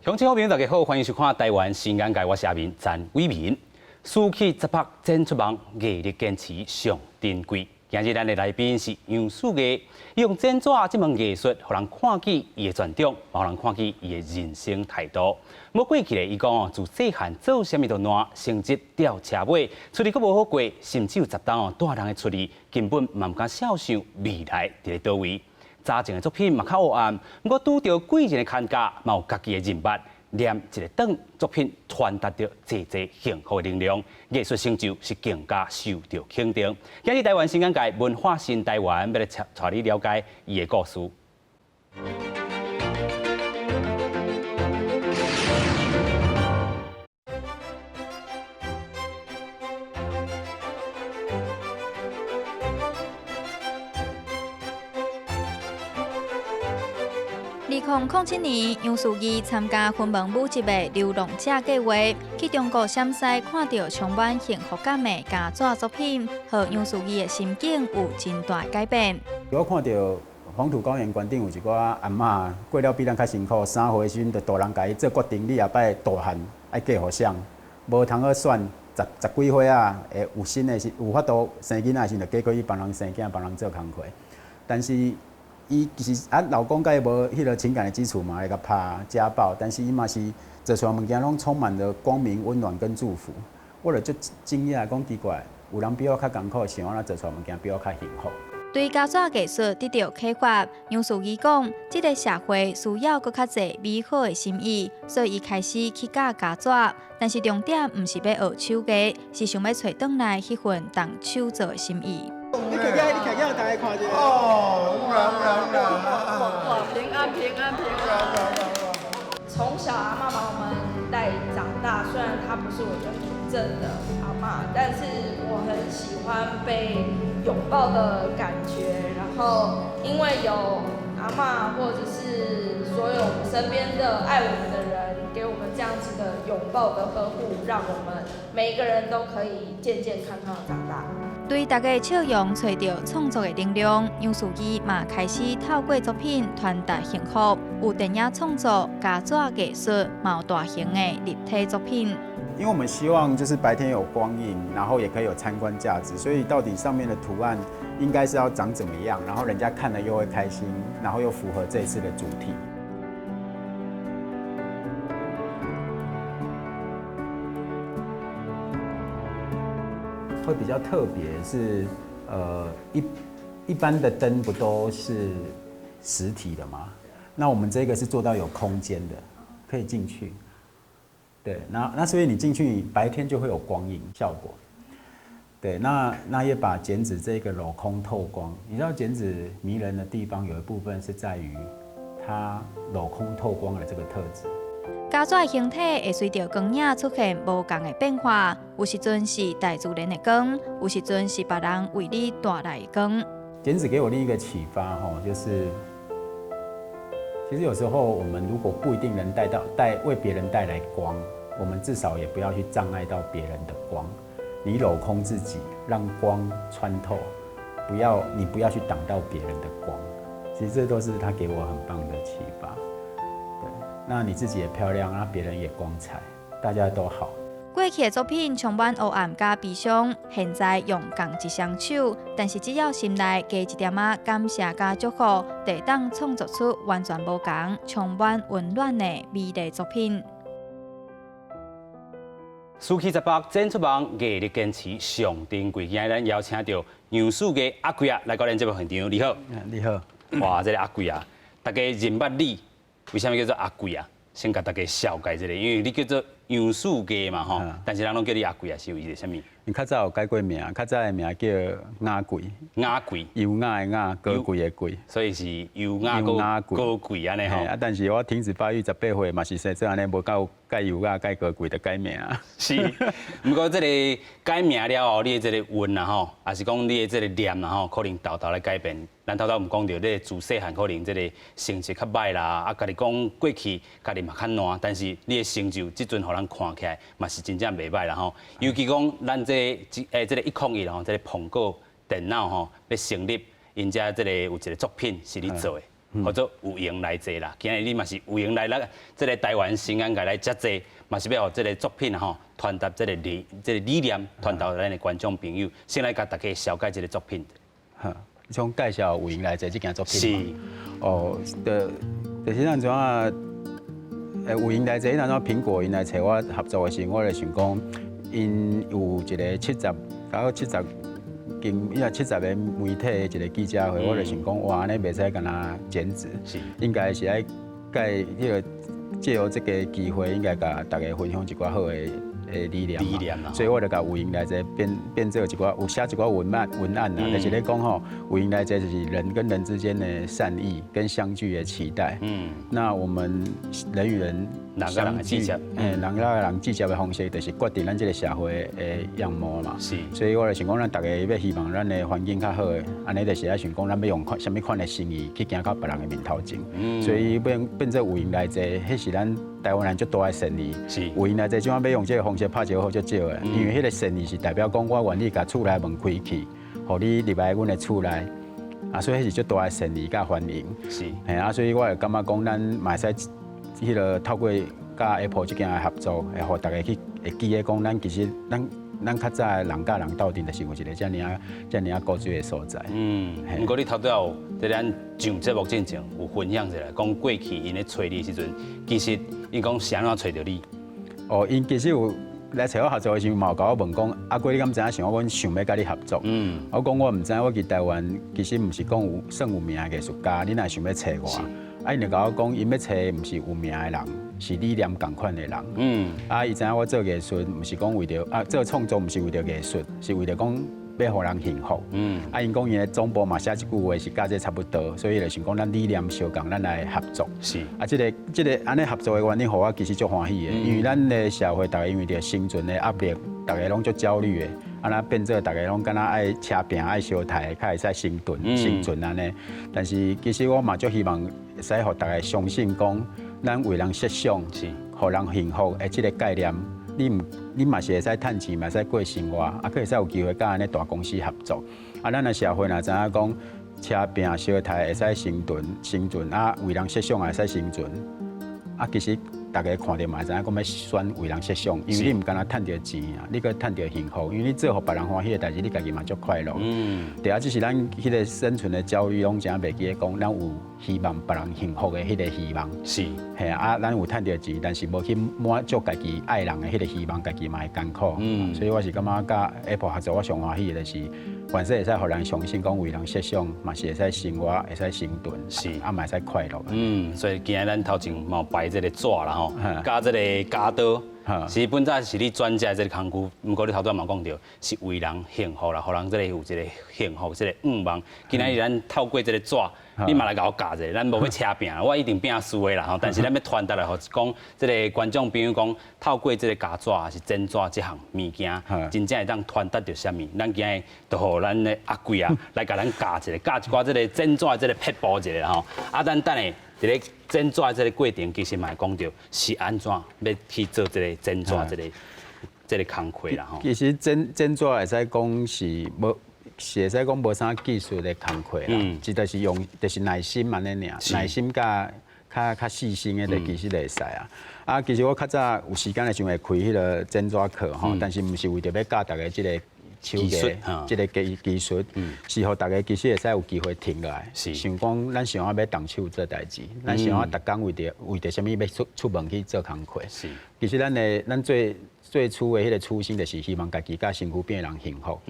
鄉親好朋友大家好，歡迎收看《台灣新眼界》，我是阿明陳偉民。暑期十八展出網，藝力堅持上珍貴。今日咱的來賓是楊樹藝，伊用剪紙這門藝術，予人看見伊的專長，予人看見伊的人生態度。無過去咧，伊講哦，自細漢做啥物都爛，成績吊車尾，出去閣無好過，甚至有十冬哦，蹛人的出去，根本嘛毋敢肖想未來佇咧佗位。早前的作品嘛較黑暗，毋過拄著貴人的牽教，嘛有家己的認捌，念一个轉作品傳達著濟濟幸福的能量，藝術成就是更加受著肯定。今日台灣新眼界文化新台灣，欲來帶你了解伊的故事。 2007年，楊樹義參加雲門舞集的流浪者計劃，去中國陝西看著充滿幸福感的膠紙作品，予楊樹義的心境有真大改變。我看著黃土高原關頂有一寡阿嬤過了比咱較辛苦，三歲時陣就大人共伊做決定，你後擺大漢愛嫁予誰，無通好選，十十幾歲仔會有身的時，有法度生囡仔的時陣，就嫁過去幫人生囝，幫人做工課。但是伊其實啊，老公佮伊無彼个情感的基礎嘛，會共拍家暴，但是伊嘛是做出來物件攏充滿著光明、溫暖跟祝福。我就足驚訝，講奇怪，有人比我較艱苦，想按怎做出來物件比我較幸福。對膠紙藝術得著啟發，楊樹義講，這个社會需要閣較濟美好的心意，所以伊開始去教膠紙。但是重點毋是欲學手藝，是想欲揣轉來彼份動手做的心意。你徛起來，你徛起來，大家看一下。哦，有啦有啦有啦。平安平安平安。從小阿嬤把我們帶長大，雖然她不是我的真的阿嬤，但是我很喜歡被擁抱的感覺。然後因為有阿嬤或者是所有我們身邊的愛我們的人，給我們這樣子的擁抱的呵護，讓我們每一個人都可以健健康康的長大。對大家笑容揣著創作的能量，楊樹義嘛開始透過作品傳達幸福。有電影創作、膠紙藝術，嘛有大型的立體作品。因為我們希望就是白天有光影，然後也可以有參觀價值，所以到底上面的圖案應該是要長怎麼樣，然後人家看了又會開心，然後又符合這一次的主題。會比較特別是，一一般的燈不都是實體的嗎？那我們這個是做到有空間的，可以進去。對，那所以你進去白天就會有光影效果。對，那也把剪紙這個鏤空透光。你知道剪紙迷人的地方有一部分是在於它鏤空透光的這個特質。膠紙的形體會隨著光影出現無仝的變化，有時陣是大自然的光，有時陣是別人為你帶來的光。剪紙給我另一個啟發，吼，就是其實有時候我們如果不一定能帶到帶為別人帶來光，我們至少也不要去障礙到別人的光。你鏤空自己，讓光穿透，不要你不要去擋到別人的光。其實這都是他給我很棒的啟發。那你自己也漂亮，那別人也光彩，大家都好。過去的作品充滿黑暗佮悲傷，現在用仝一雙手，但是只要心內加一點仔感謝佮祝福，就會當創作出完全無仝、充滿溫暖的美麗作品。暑期十八展出網，藝力堅持上珍貴。今日咱邀請著楊樹藝阿貴仔來到咱節目現場，你好。你好。哇，這个阿貴仔，大家認捌你。為啥物叫做阿貴仔？先共大家紹介一下，因為你叫做楊樹藝嘛吼，但是人攏叫你阿貴仔，是為著啥物？伊較早有改過名，較早的名叫雅貴。雅貴，優雅的雅，高貴的貴，所以是優雅高貴按呢吼。啊，但是我停止發育18歲嘛是生做按呢，無夠蓋優雅蓋高貴就改名。是，毋過這个改名了後，你的這個運啊吼，抑是講你的這個念啊吼，可能沓沓來改變。咱頭拄毋講著，你自細漢可能這個成績較䆀啦，啊，家己講過去家己嘛較爛，但是你的成就這陣予人看起來嘛是真正袂䆀啦吼。尤其講咱這這个101吼，這个蘋果電腦吼欲成立，𪜶遮這个有一个作品是你做的，叫做有閒來坐啦。今日你嘛是有閒來咱這个台灣新眼界來遮坐，嘛是欲予這个作品吼傳達這个理這个理念，傳達咱的觀眾朋友。先來共大家紹介這个作品。哈，想介紹有閒來坐這件作品。是。哦，就是按怎啊？有閒來坐，按怎蘋果𪜶來揣我合作的時，我就想講，𪜶有一个70到70間，伊若70个媒體的一个記者會，我就想講，哇，按呢袂使干焦剪紙，應該是愛蓋彼个藉由這个機會，應該共大家分享一寡好的理念。理念。所以我就共有閒來坐變變做一寡有寫一寡文案啊，就是咧講吼，有閒來坐就是人跟人之間的善意跟相聚的期待。那我們人與人相聚，人佮人之間的方式，就是決定咱這个社會的樣貌嘛。所以我就想講，咱大家欲希望咱的環境較好的，按呢就是愛想講，咱欲用啥物款的心意去行到別人的面頭前。所以變變做有閒來坐，彼是咱台灣人足大的善意。有閒來坐，這擺欲用這个方式拍招呼足少的，因為彼个善意是代表講，我願意共厝內門開去，予你入來阮的厝內。啊，所以彼是足大的善意佮歡迎。嘿啊，所以我會感覺講，咱嘛會使彼个透過佮 Apple 這間的合作，會予大家去會記得講，咱其實咱較早的人佮人鬥陣，就是有一个遮爾仔遮爾仔古錐的所在。毋過你頭拄有佇咱上節目進前有分享一下，講過去𪜶咧揣你的時陣，其實𪜶講是按怎揣著你？哦，𪜶其實有來揣我合作的時陣，嘛有共我問講，阿貴你敢知影想講阮想欲佮你合作？我講我毋知，我佇台灣其實毋是講有算有名的藝術家，你若想欲揣我？啊，𪜶就共我講，𪜶欲揣的毋是有名的人，是理念仝款的人。啊，伊知影我做藝術，毋是講為著啊做創作，毋是為著藝術，是為著講欲予人幸福。啊，𪜶講𪜶的總部嘛寫一句話是佮這差不多，所以就想講咱理念相仝，咱來合作。啊，這个按呢合作的原因，予我其實足歡喜的，因為咱的社會，逐家因為著生存的壓力，逐家攏足焦慮的。啊，那變做逐家攏敢若愛車拚愛相刣，較會使生存生存按呢。但是其實我嘛足希望會使予逐家相信講，咱為人設想，予人幸福的這个概念，你毋你嘛是會使趁錢，嘛會使過生活，啊，閣會使有機會佮按呢大公司合作。啊，咱的社會若知影講，車拚相刣會使生存生存，啊，為人設想也會使生存。啊，其實逐家看著嘛會知影講欲選為人設想，因為你毋干焦趁著錢啊，你閣趁著幸福，因為你做予別人歡喜的代誌，你家己嘛足快樂。對啊，只是咱彼个生存的焦慮，攏誠袂記得講，咱有希望別人幸福的彼个希望。嘿啊，咱有趁著錢，但是無去滿足家己愛人的彼个希望，家己嘛會艱苦。所以我是感覺佮 Apple 合作，我上歡喜的就是，凡勢會使予人相信講為人設想，嘛是會使生活，會使生存，啊嘛會使快樂。嗯，所以今日咱頭前嘛有擺這个紙啦吼，佮這个鉸刀，是本來是你專家這个工具，毋過你頭拄仔嘛講著，是為人幸福啦，予人這个有這个幸福這个願望。今仔日咱透過這个紙，你嘛來共我教者，咱無欲車拚，我一定拚輸的啦吼。但是咱欲傳達來，予講這个觀眾朋友講，透過這个鉸紙抑是剪紙這項物件，真正會當傳達著啥物？咱今日就予咱的阿貴啊來共咱教一下，教一寡這个剪紙的這个撇步一下吼。啊，咱等下佇咧剪紙的這个過程，其實嘛會講著是按怎欲去做這个剪紙這个工課啦吼。其實剪紙會使講是無。是會使講無啥技術的工課啦，只就是用就是耐心按呢爾，耐心佮較較細心的就其實會使啊。啊，其實我較早有時間的時陣會開彼个剪紙課吼，但是毋是為著欲教大家這个手藝，這个技術，是予大家其實會使有機會停落來，想講咱想欲動手做代誌，咱想欲逐工為著啥物欲出門去做工課。其實咱的咱最最初的彼个初心就是希望家己佮身軀邊的人幸福。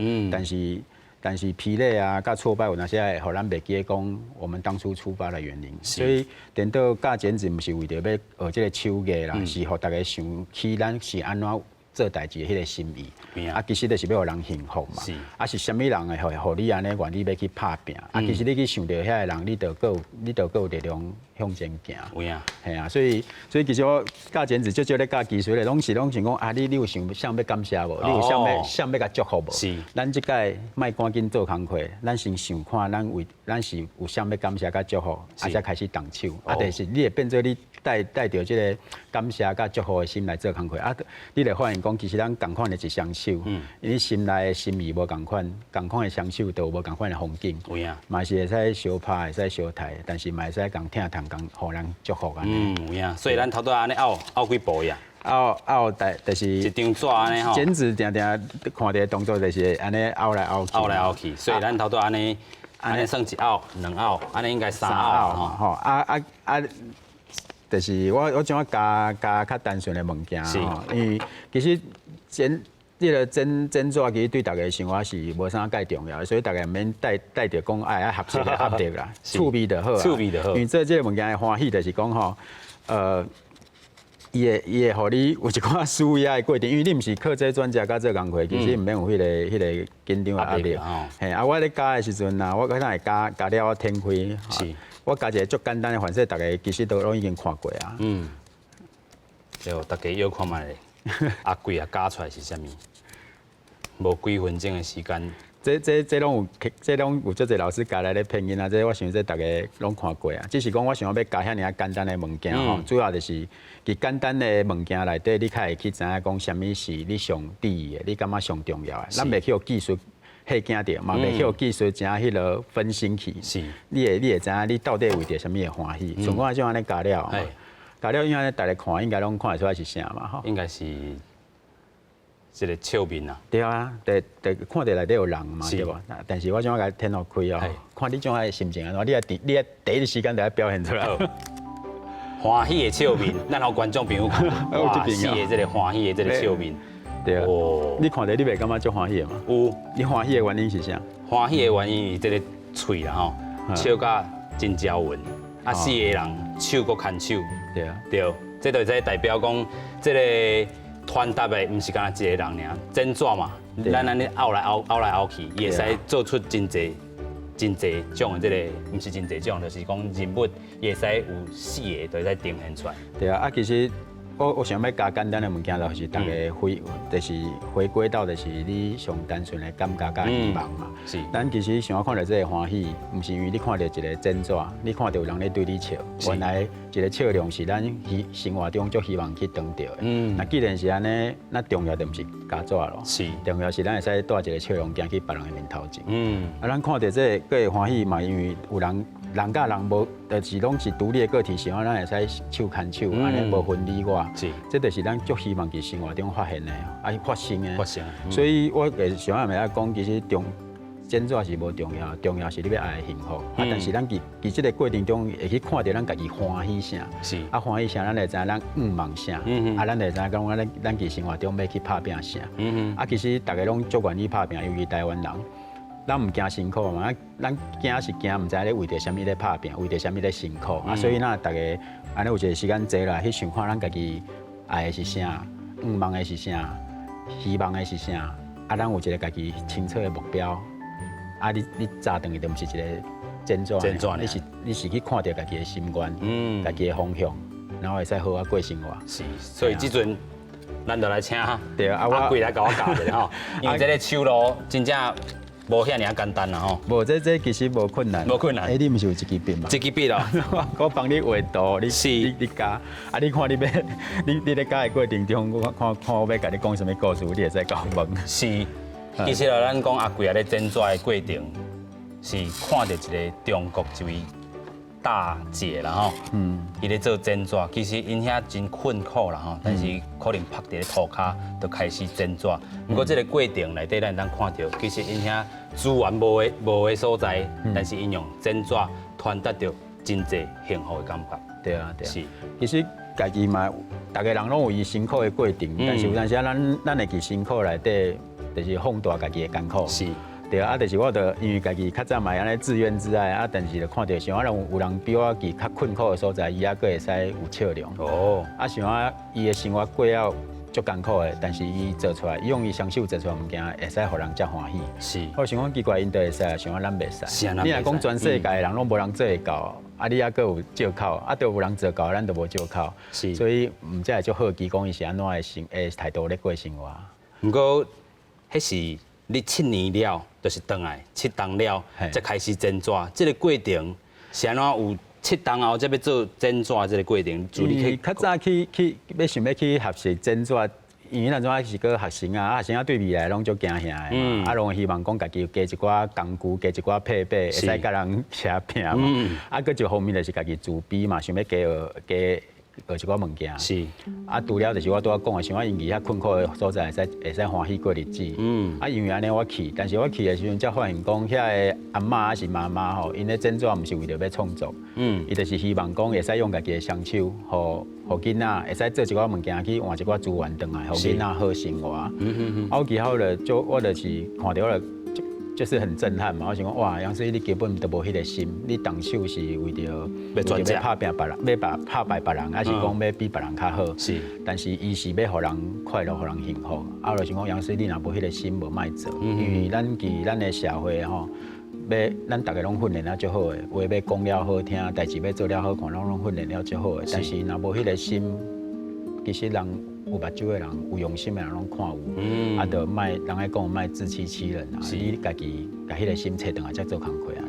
但是疲累啊，佮挫敗有當時會予咱袂記得講我們當初出發的原因。所以顛倒教剪紙毋是為著欲學這个手藝啦，是予大家想起咱是按怎做代誌的彼个心意。啊，其實就是欲予人幸福嘛。啊，是啥物人會予你按呢願意欲去拍拚？啊，其實你去想著遐个人，你就閣有力量向前行。有影。嘿啊，所以其實我教剪紙足少咧教技術咧，攏是攏想講啊，你有想啥欲感謝無？你有啥欲啥欲共祝福無？咱這擺莫趕緊做工課，咱先想看，咱為咱是有啥欲感謝佮祝福，啊，才開始動手。啊，就是你會變做你帶帶著這个感謝佮祝福的心來做工課，啊，你會發現講，其實咱仝款的一雙手，你心內的心意無仝款，仝款的雙手就有無仝款的風景。有影。嘛是會使相拍，會使相刣，但是嘛會使仝疼痛，仝予人祝福按呢。嗯，有影。所以咱頭拄按呢拗拗幾步呀？拗拗大就是一張紙按呢吼。剪紙定定看著動作就是按呢拗來拗去。拗來拗去，所以咱頭拄按呢按呢算一拗、兩拗，按呢應該三拗吼。啊啊啊！就是我將我加加較單純的物件吼，因為其實剪這個剪剪紙其實對大家生活是無啥蓋重要的，所以大家毋免帶帶著講愛愛學習的壓力啦，趣味就好。趣味就好。因為做這個物件的歡喜就是講吼，伊會予你有一寡舒壓的過程，因為你毋是靠這專家佮做工課，其實毋免有彼個緊張的壓力。嘿，啊，我咧教的時陣啊，我可能會教教了我天開。我教一個足簡單的，反正大家其實都攏已經看過啊。嗯，對，大家要看覓阿貴啊，教出來是啥物？無幾分鐘的時間。這攏有足濟老師教來咧騙囡仔，這我想這大家攏看過啊。只是講我想欲教遐爾仔簡單的物件吼，主要就是佇簡單的物件內底，你較會去知影講啥物是你上佇意的，你感覺上重要的。咱袂去予技術嚇驚著，嘛袂去予技術誠彼囉分心去。你會知影你到底為著啥物會歡喜。像我這按呢教了，教了應該大家看應該攏看會出來是啥嘛吼。應該是這個笑面啊。對啊，對對，看著內底有人嘛，對無？但是我想共天予開哦，看你這種心情按怎，你愛第一時間就愛表現出來。歡喜的笑面，咱予觀眾朋友看，哇，四个這個歡喜的這個笑面。對啊。你看著你袂感覺足歡喜的嗎？有。你歡喜的原因是啥？歡喜的原因是這個喙啦吼，笑甲真招勻，啊四個人手閣牽手。對啊。對，這就會代表講，這個傳達的毋是干焦一個人爾，剪紙嘛，咱按呢拗來拗拗來拗去，伊會使做出真濟真濟種的這個，毋是真濟種，就是講人物，伊會使有四個都會使呈現出來。對啊，啊其實我想欲教簡單的物件，就是大家回，就是回歸到就是你上單純的感覺佮希望嘛。咱其實想欲看著這個歡喜，毋是因為你看著一個剪紙，你看著有人咧對你笑。原來一個笑容是咱希生活中足希望去得著的。那既然是按呢，那重要的毋是膠紙囉。重要是咱會使帶一個笑容行去別人的面頭前。啊，咱看著這個閣會歡喜嘛，因為有人人佮人無，就是攏是獨立的個體，想講咱會使手牽手，按呢無分你我。這就是咱足希望佇生活中發現的，啊發生的。發生。所以我會想欲欲講，其實重剪紙是無重要，重要是你欲愛的幸福。啊，但是咱佇佇這個過程中會去看著咱家己歡喜啥。啊，歡喜啥，咱會知影咱向望啥。啊，咱會知影講咱咱佇生活中欲去拍拚啥。啊，其實逐个攏足願意拍拚，尤其台灣人。咱毋驚辛苦嘛，咱驚是驚毋知咧為著啥物咧拍拚，為著啥物咧辛苦。啊，所以咱逐个按呢有一個時間坐落來去想看，咱家己愛的是啥，向望的是啥，希望的是啥。啊，咱有一個家己清楚的目標。啊，你早轉去就毋是一個剪紙，你是去看著家己的心願，家己的方向，然後會使好好過生活。是，所以這陣咱就來請對啊，阿貴來共我教一下吼，因為這個手路真正無遐爾簡單啦吼。無，這其實無困難。無困難。欸，你毋是有一支筆嗎？一支筆咯。我幫你畫圖，你教，啊，你看你欲，你咧教的過程中，我看看我欲共你講啥物故事，你會使共我問。是，其實啊，咱講阿貴啊咧剪紙的過程，是看著一個中國一位大姐啦吼，伊咧做剪紙，其實𪜶遐真困苦啦吼，但是可能曝佇咧塗跤就開始剪紙。毋過這個過程內底，咱會當看著，其實𪜶遐資源無的所在，但是𪜶用剪紙傳達著真濟幸福的感覺。對啊，對啊。其實家己嘛，逐个人攏有伊辛苦的過程，但是有當時啊，咱會佇辛苦內底，就是放大家己的艱苦。對啊，啊，就是我就因為家己較早嘛會按呢自怨自艾，啊，但是就看著像啊，有人比我佇較困苦的所在，伊猶閣會使有笑容。啊，像啊，伊的生活過了足艱苦的，但是伊做出來，伊用伊雙手做出來物件，會使予人遮歡喜。我想講奇怪，𪜶都會使，想講咱袂使。你若講全世界的人攏無人做會到，啊，你猶閣有借口，啊，都有人做到，咱就無借口。所以毋才會足好奇講伊是按怎的生的態度咧過生活。毋過，彼是你7年了，就是轉來7冬了，才開始剪紙。這個過程是按怎有7冬後才欲做剪紙這個過程？伊較早去欲想欲去學習剪紙，因為咱陣是閣學生啊，學生仔對未來攏足驚嚇的嘛，啊，攏希望講家己加一寡工具，加一寡配備，會使佮人相拚嘛。啊，閣一方面就是家己自卑嘛，想欲加學加學一寡物件。啊，除了就是我拄仔講的，想欲𪜶佇遐困苦的所在，會使歡喜過日子。啊，因為按呢我去，但是我去的時陣才發現講，遐个阿嬤抑是媽媽吼，𪜶咧剪紙毋是為著欲創作，伊就是希望講會使用家己的雙手，予予囡仔會使做一寡物件去換一寡資源轉來，予囡仔好生活。啊，我其後就就我就是看著我就是很震撼嘛！我想講哇，楊師你根本都無彼个心，你動手是為著欲轉欲拍拚別人，欲拍敗別人，抑是講欲比別人較好？但是伊是欲予人快樂，予人幸福。啊，我就想講，楊師你若無彼个心，無莫做，因為咱佇咱的社會吼，欲咱逐家攏訓練了足好的，話欲講了好聽，代誌欲做了好看，攏訓練了足好的。但是若無彼个心，其實人有目睭的人，有用心的人攏看有，啊，就莫人愛講莫自欺欺人啊！你家己共彼个心揣轉來才做工課啊。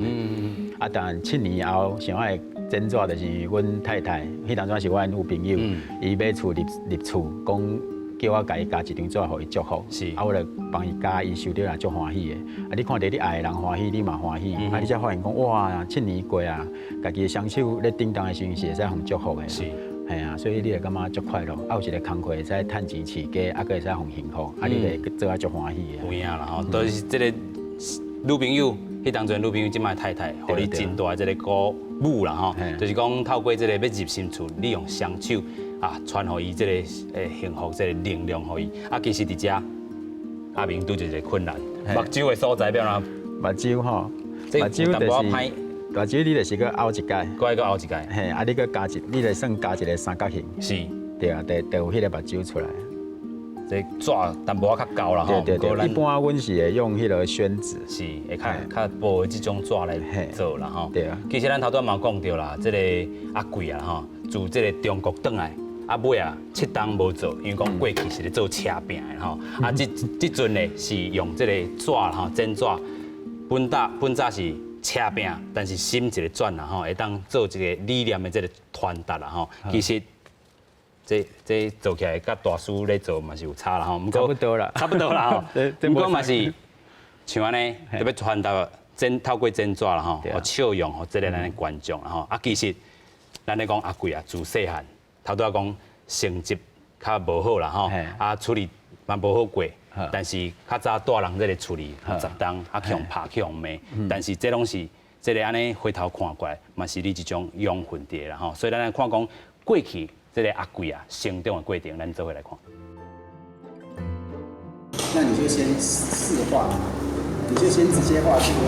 啊，但7年後想愛剪紙，就是阮太太，彼當陣是阮女朋友，伊買厝入入厝，講叫我共伊加一張紙，予伊祝福。啊，我就幫伊加，伊收著也足歡喜的。啊，你看著你愛的人歡喜，你嘛歡喜。啊，你才發現講哇，七年過啊，家己的雙手咧叮當的時陣是會使予祝福的。係啊，所以你會感覺足快樂，啊有一個工課會使趁錢飼家，啊閣會使予幸福，啊你會做啊足歡喜的。有影啦吼，都是這個女朋友，彼當陣女朋友這擺太太，予你真大的這個鼓舞啦吼，就是講透過這個欲入新厝，你用雙手啊傳予伊這個幸福，這個能量予伊。啊，其實佇遮阿明拄著一個困難，目睭的所在欲按怎？目睭吼，目睭就是。目睭你就是閣凹一擺，閣愛閣凹一擺。嘿，啊，你閣加一，你就算加一個三角形。對啊，就有彼个目睭出來。這紙淡薄仔較厚啦吼。對對對，一般阮是會用彼个宣紙，是會較較薄的這種紙來做啦吼。對啊。其實咱頭拄仔嘛講著啦，這個阿貴啊吼，自這個中國轉來，啊尾啊7冬無做，因為講過去是咧做車拚的吼。啊，這這陣呢是用這個紙吼，剪紙，本早是車拚，但是心一个轉啦吼，會當做一個理念的這個傳達啦吼。其實這這做起來佮大師咧做嘛是有差啦吼。差不多啦，差不多啦吼。毋過嘛是像按呢，特別傳達剪透過剪紙啦吼，笑容予這个咱的觀眾啦吼。啊，其實咱咧講阿貴啊，自細漢頭拄仔講成績較無好啦吼，啊處理嘛無好過。但是較早蹛人這个厝裡10冬，啊去予拍去予罵，但是這攏是這个按呢回頭看過來，嘛是你一種養分佇啦吼。所以咱來看講過去這个阿貴啊成長的過程，咱做伙來看。那你就先試畫，你就先直接畫出來，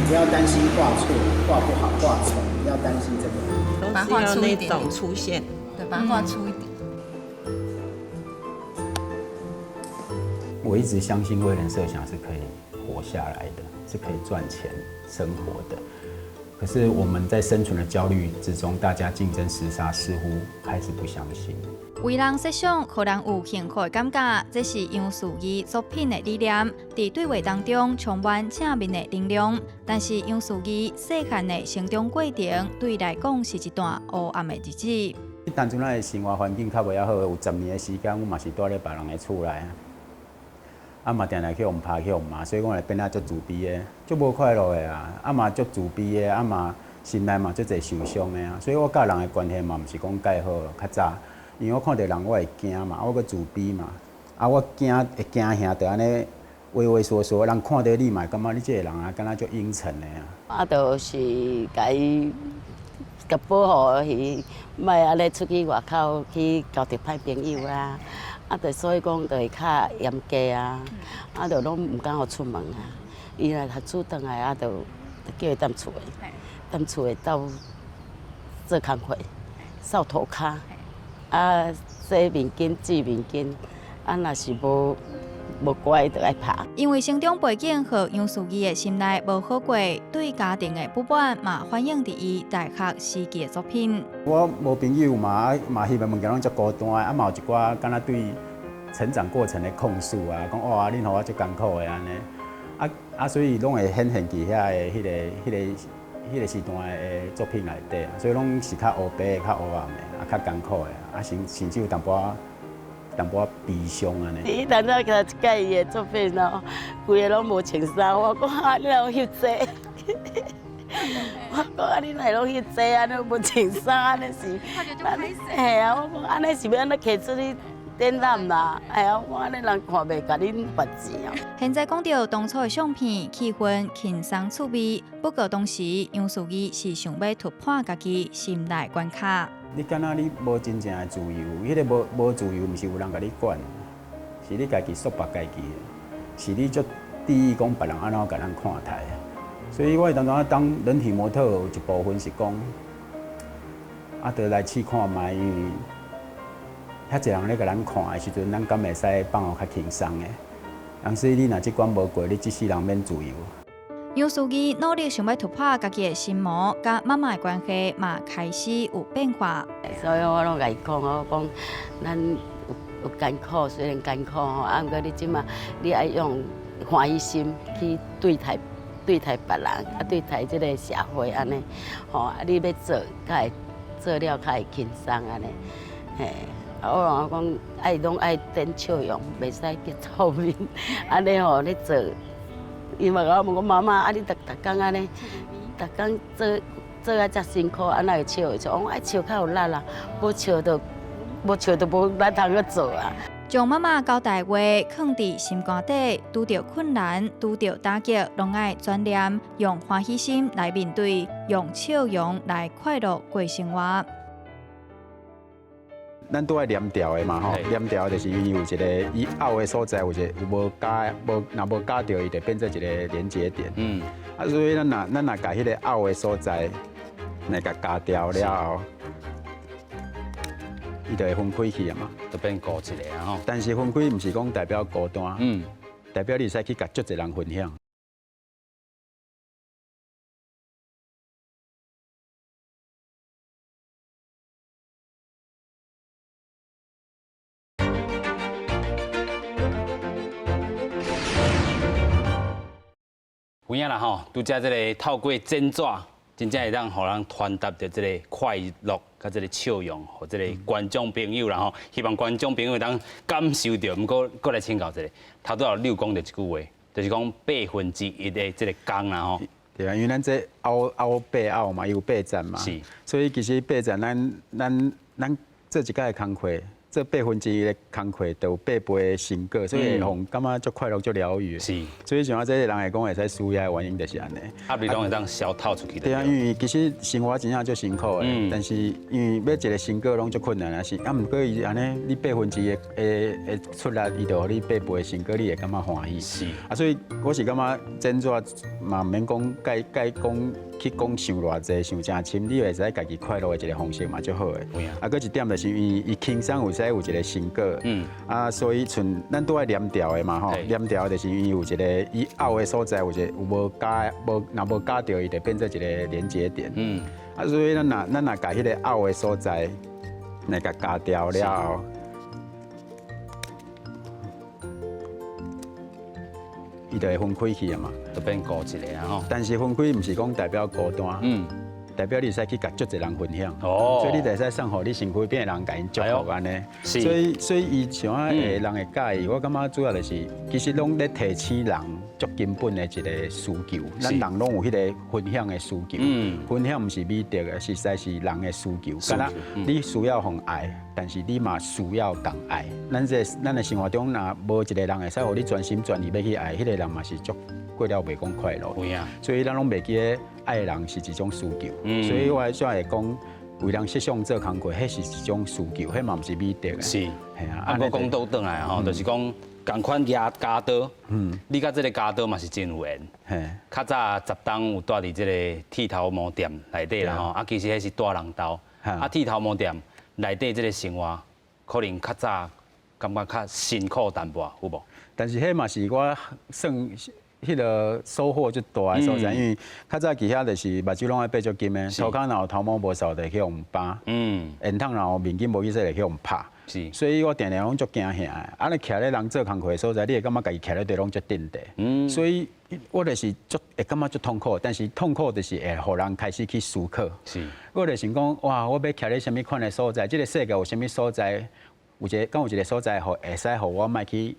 不要擔心畫錯、畫不好、畫醜，不要擔心這個。把它畫粗一點，粗線，對，把它畫粗一點。我一直相信為人設想是可以活下來的，是可以賺錢生活的。可是我們在生存的焦慮之中，大家競爭廝殺，似乎開始不相信。為人設想，予人有幸福的感覺，這是楊樹義作品的理念。佇對話當中充滿正面的能量。但是楊樹義細漢的成長過程，對伊來講是一段黑暗的日子。當陣咱的生活環境較袂遐好，有10年的時間，阮嘛是蹛咧別人的厝內。啊嘛，定定去予拍去予罵，所以講會變啊足自卑的，足無快樂的啊！啊嘛足自卑的，啊嘛心內嘛足濟受傷的啊！所以我佮人的關係嘛，毋是講蓋好，較早，因為我看著人我會驚嘛，我閣自卑嘛，啊我驚會驚嚇，就按呢畏畏縮縮，人看著你嘛會感覺你這個人啊，敢若足陰沉的啊。啊，就是共伊共保護伊，莫按呢出去外口去交著歹朋友啊。啊，就所以講就會較嚴格啊，啊，就攏毋敢予出門啊。伊若讀書轉來啊，就叫伊踮厝的，踮厝的鬥做工課，掃塗跤，啊，洗面巾、折面巾，啊，若是無乖就愛拍。因為成長背景予楊樹義的心內無好過，對家庭的不滿嘛反映佇伊大學時期的作品。我無朋友嘛，啊嘛翕的物件攏足孤單，啊嘛有一寡敢若對成長過程的控訴啊，講哇，恁予我足艱苦的按呢，啊啊，所以攏會顯現佇遐的彼個時段的作品內底，所以攏是較烏白的、較黑暗的，啊較艱苦的，啊甚至有淡薄仔淡薄仔悲傷按呢。伊當初看一屆伊的作品哦，規个攏無穿衫，我講啊，你若翕這個？我講啊，你哪會攏翕這個？按呢無穿衫，按呢是？嘿啊，我講按呢是欲按怎提出去展覽啦？嘿啊，我講按呢人看袂共恁罰錢啊。現在講著當初的相片，氣氛輕鬆趣味。不過當時楊淑儀是想欲突破家己心內關卡。你敢若你無真正的自由，彼个無無自由，毋是有人共你管，是你家己束縛家己的，是你足注意講別人按怎共咱看待。所以我當陣當人體模特有一部分是講，啊，著來試看覓，因為遐濟人咧共咱看的時陣，咱敢會使放予較輕鬆的？人說你若這關無過，你這世人免自由。楊淑儀努力想欲突破家己的心魔，佮媽媽的關係嘛開始有變化。所以我攏共伊講，我講咱有有艱苦，雖然艱苦吼，啊，毋過你這馬你愛用歡喜心去對待對待別人，啊，對待這个社會按呢，吼，啊，你欲做，較會做了較會輕鬆按呢，嘿。啊，我講愛攏愛展笑容，袂使變臭面，按呢吼咧做。伊嘛共我問講，媽媽，啊你逐逐工按呢，逐工做做啊遮辛苦，啊哪會笑會出？我講愛笑較有力啦，無笑就無笑就無力通閣做啊。將媽媽交代話囥佇心肝底，拄著困難、拄著打擊，攏愛轉念，用歡喜心來面對，用笑容來快樂過生活。咱都愛黏牢的嘛吼，黏牢就是因為有一個伊拗的所在，有一個有無夾無，若無夾著，伊就變做一個連接點。啊，所以咱若咱若共彼个拗的所在來共夾掉了後，伊就會分開去啊嘛，就變孤一个啊吼。但是分開毋是講代表孤單，代表你會使去共足濟人分享。有影啦吼，拄才這个透過剪紙，真正會當予人傳達著這个快樂佮這个笑容，予這个觀眾朋友啦吼。希望觀眾朋友會當感受著。毋過，閣來請教一下，頭拄仔你有講著一句話，就是講1/8的這个工啦吼。對啊，因為咱這拗拗八拗嘛，有八層嘛，所以其實八層咱咱咱做一擺的工課。做1/8的工課，就有八倍的成果，所以會予人感覺足快樂、足療癒。所以像我這个人會講會使舒壓的原因就是按呢。壓力攏會當消透出去。對啊，因為其實生活真正足辛苦的，但是因為欲一个成果攏足困難啊，是啊，毋過伊按呢，你1/8的的出力，伊就予你八倍的成果，你會感覺歡喜。啊，所以我是感覺剪紙嘛，毋免講該該講去講傷偌濟，傷誠深，你會使家己快樂的一个方式嘛，足好的。啊，閣一點就是因為伊輕鬆有使有一个成果，啊，所以像咱都愛黏牢的嘛吼，黏牢就是因為有一個伊拗的所在，有一個有無夾無，若無夾著，伊就變做一個連接點。啊，所以咱若咱若共彼个拗的所在來共夾掉了後，伊就會分開去啊嘛，就變孤一个啊吼。但是分開毋是講代表孤單。代表你會使去共足濟人分享，所以你就會使送予你身軀邊的人，共𪜶祝福按呢。所以所以伊像啊，會人會佮意，我感覺主要就是，其實攏咧提醒人足根本的一个需求。咱人攏有彼个分享的需求。分享毋是美德的，實在是人的需求。敢若你需要予愛，但是你嘛需要共愛。咱這咱的生活中，若無一个人會使予你全心全意欲去愛，彼个人嘛是足過了袂講快樂。所以咱攏袂記得愛人是一種需求。所以我才會講，為人設想做工課，彼是一種需求，彼嘛毋是美德的。是，嘿啊。啊，閣講倒轉來吼，就是講仝款舉鉸刀，你佮這个鉸刀嘛是真有緣。較早十冬有蹛佇這个剃頭毛店內底啦吼，啊，其實彼是大人兜，啊，剃頭毛店內底這个生活，可能較早感覺較辛苦淡薄，有無？但是彼嘛是我算。彼个收穫足大的所在，因為較早佇遐就是目睭攏愛閉足緊的，塗跤若有頭毛無掃，就會去予扒，煙筒若有面巾無去洗，就會去予拍。所以我定定攏足驚嚇的。啊，你徛咧人做工課的所在，你會感覺家己徛咧地攏足鎮定。所以我就是足會感覺足痛苦，但是痛苦就是會予人開始去思考。我就想講，哇，我欲徛咧啥物款的所在？這个世界有啥物所在？有一个，敢有一个所在，予會使予我莫去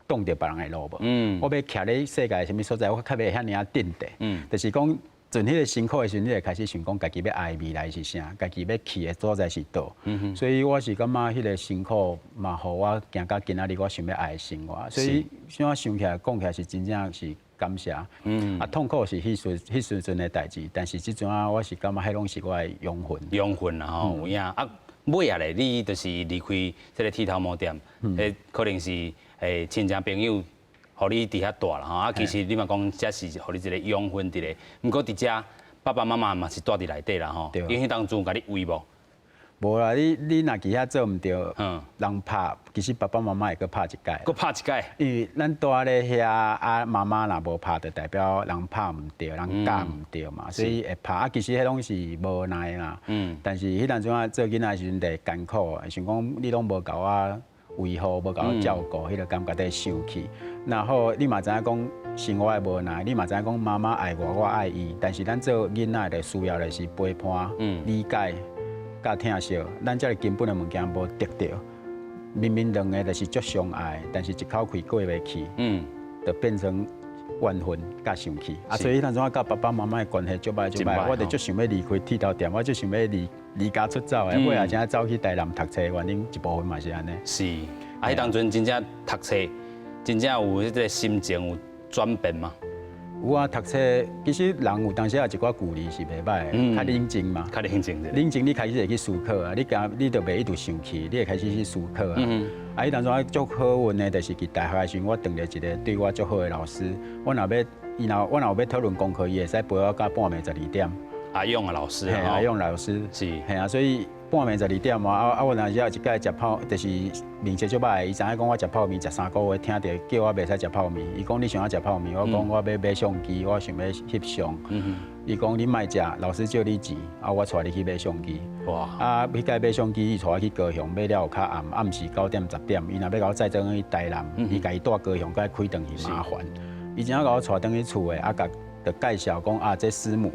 擋著別人的路無？我欲徛咧世界啥物所在，我較袂遐爾仔鎮定。就是講，陣彼个辛苦的時陣，你會開始想講，家己欲愛的未來是啥，家己欲去的所在是佗。所以我是感覺彼个辛苦嘛，予我行到今仔日，我想欲愛的生活。所以，像我想起來，講起來是真正是感謝。啊，痛苦是彼時陣的代誌，但是這陣仔我是感覺彼攏是我的養分。養分啦吼，有影啊。尾仔咧，你就是離開這个剃頭毛店，彼可能是親戚朋友，予你佇遐蹛啦吼。啊，其實你嘛講，這是予你一个養分佇咧。毋過佇遮爸爸媽媽嘛是蹛佇內底啦吼。伊彼當陣有共你圍無？無啦，你若佇遐做毋著，人拍，其實爸爸媽媽會閣拍一擺。閣拍一擺。因為咱蹛咧遐，啊媽媽若無拍，就代表人拍毋著，人教毋著嘛，所以會拍。啊，其實彼攏是無奈啦。但是彼當陣啊，做囡仔的時陣就會艱苦，想講你攏無共我維護，無共我照顧，彼個感覺就會生氣。然後你嘛知影講生活的無奈，你嘛知影講媽媽愛我，我愛伊。但是咱做囡仔的需要的是陪伴、理解。佮疼惜，咱這个根本的物件無得著，明明兩个就是足相愛，但是一口氣過袂去，就變成怨恨佮生氣。啊，所以彼當陣我佮爸爸媽媽的關係足䆀足䆀，我就足想欲離開剃頭店，我足想欲離家出走的，尾仔才走去台南讀冊，原因一部分嘛是按呢。是，啊，彼當陣真正讀冊，真正有彼个心情有轉變嗎？有啊，讀冊其實人有當時有一寡距離是袂䆀的，較冷靜嘛。較冷靜。冷靜，你開始會去思考啊，你驚你就袂一直生氣，你會開始去思考啊。啊，彼當陣足好運的，就是佇大學的時陣，我碰著一個對我足好的老師。我若欲，伊若我若有欲討論功課，伊會使陪我到半暝12點。阿勇的老師。嘿，阿勇老師。嘿啊，所以半暝十二點嘛，啊啊！我若時有一擺食泡，就是面色足䆀，伊知影講我食泡麵食3個月，聽著叫我袂使食泡麵。伊講你想欲食泡麵，我講我欲買相機，我想欲翕相。伊講你莫食，老師借你錢，啊我帶你去買相機。哇！啊，彼擺買相機，伊帶我去高雄買了有較暗，暗時9點10點，伊若欲共我載轉去台南，伊家己蹛高雄，閣愛開轉去麻煩。伊真正共我帶轉去厝的，啊，共就介紹講啊，這師母。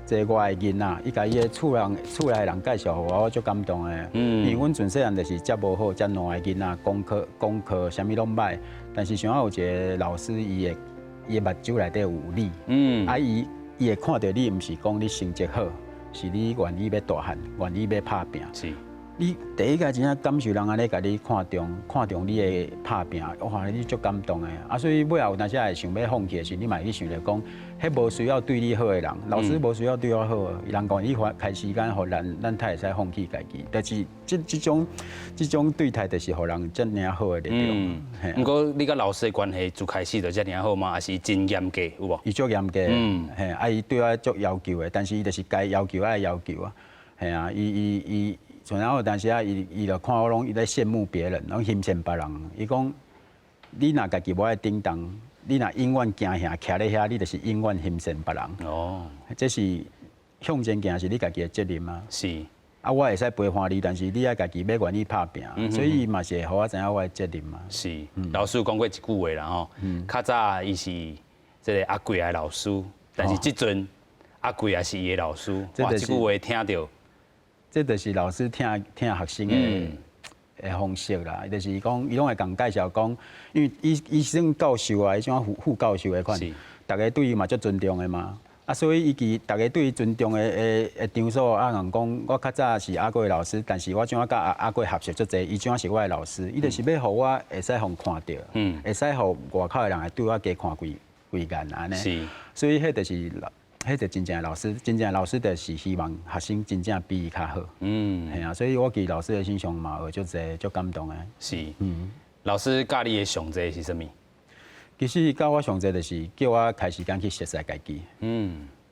這我的囡仔，伊共伊的厝人、厝內人介紹予我，我足感動的。因為阮陣細漢就是遮無好、遮懶的囡仔，功課啥物攏䆀，但是想有一个老師，伊的目睭內底有你，啊伊會看著你，毋是講你成績好，是你願意欲大漢，願意欲拍拚。你第一個真正感受人按呢共你看重，看重你的拍拚，哇！你足感動的。啊，所以尾後有當時會想欲放棄的時，你嘛會去想著講，彼無需要對你好的人，老師無需要對我好，人願意花開時間予咱，咱才會使放棄家己。但是這種對待，就是予人遮爾好的力量。毋過你佮老師的關係自開始就遮爾好嗎？還是真嚴格有無？伊足嚴格，嘿，啊，伊對我足要求的，但是伊就是該要求愛要求啊，嘿啊，伊伊伊。像有當時啊，伊就看我攏伊咧羨慕別人，攏欣羨別人。伊講，你若家己無愛頂當，你若永遠驚嚇徛咧遐，你就是永遠欣羨別人。這是向前行是你家己的責任啊。啊，我會使陪伴你，但是你愛家己欲願意拍拚，所以伊嘛是會予我知影我的責任嘛。是，老師有講過一句話啦吼，較早伊是這个阿貴的老師，但是這陣阿貴也是伊的老師。哇，這句話聽著。這就是老師疼疼學生的方式啦，就是講，伊攏會共介紹講，因為伊算教授啊，伊像副教授的款，逐家對伊嘛足尊重的嘛。啊，所以伊佇逐家對伊尊重的場所，啊，人講我較早是阿貴的老師，但是我這擺佮阿貴學習足濟，伊這擺是我的老師，伊就是欲予我會使予看著，會使予外口的人會對我加看幾幾眼按呢。所以彼就是彼就真正的老師，真正的老師就是希望學生真正比伊較好。嘿啊，所以我佇老師的身上嘛學足濟，足感動的。是。老師教你的上濟是啥物？其實教我上濟就是叫我開時間去熟悉家己。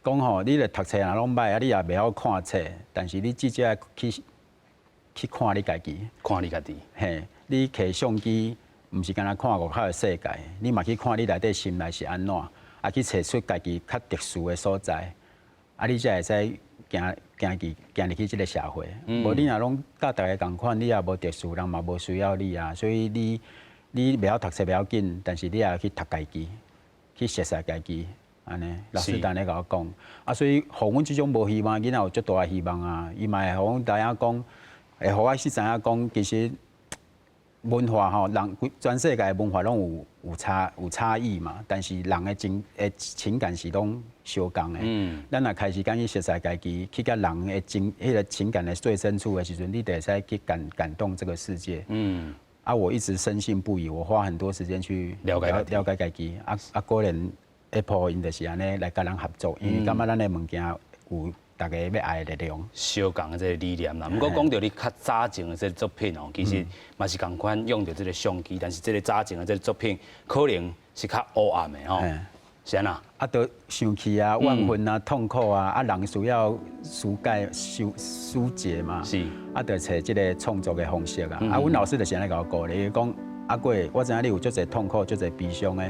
講吼，你咧讀冊若攏䆀啊，你也袂曉看冊，但是你至少愛去看你家己。看你家己。嘿，你提相機，毋是干焦看外口的世界，你嘛去看你內底心內是按怎，啊去揣出家己較特殊的所在，啊你才會使行行去行入去這个社會。無你若攏佮逐家仝款，你也無特殊，人嘛無需要你啊。所以你袂曉讀冊袂要緊，但是你也去讀家己，去熟悉家己，按呢，老師按呢共我講。啊，所以予阮這種無希望的囡仔有足大的希望啊！伊嘛會予阮知影講，會予我去知影講，其實文化吼，人全世界文化攏有差異嘛，但是人的情感是攏相仝的。咱若開始敢去熟似家己，去佮人的情彼个情感的最深處的時陣，你就會使去感動這個世界。啊，我一直深信不疑，我花很多時間去了解了解家己。啊，果然 Apple 𪜶就是按呢來佮咱合作，因為感覺咱的物件有大家欲愛的力量。相仝的這個理念啦。毋過講著你較早前的這個作品哦，其實嘛是仝款用著這個相機，但是這個早前的這個作品可能是較烏暗的吼。是按怎？啊，都生氣啊、怨恨啊、痛苦啊，啊，人需要紓解、紓解嘛。啊，就揣這個創作的方式啊。啊，阮老師就是按呢共我鼓勵，伊講阿貴，我知影你有足濟痛苦、足濟悲傷的，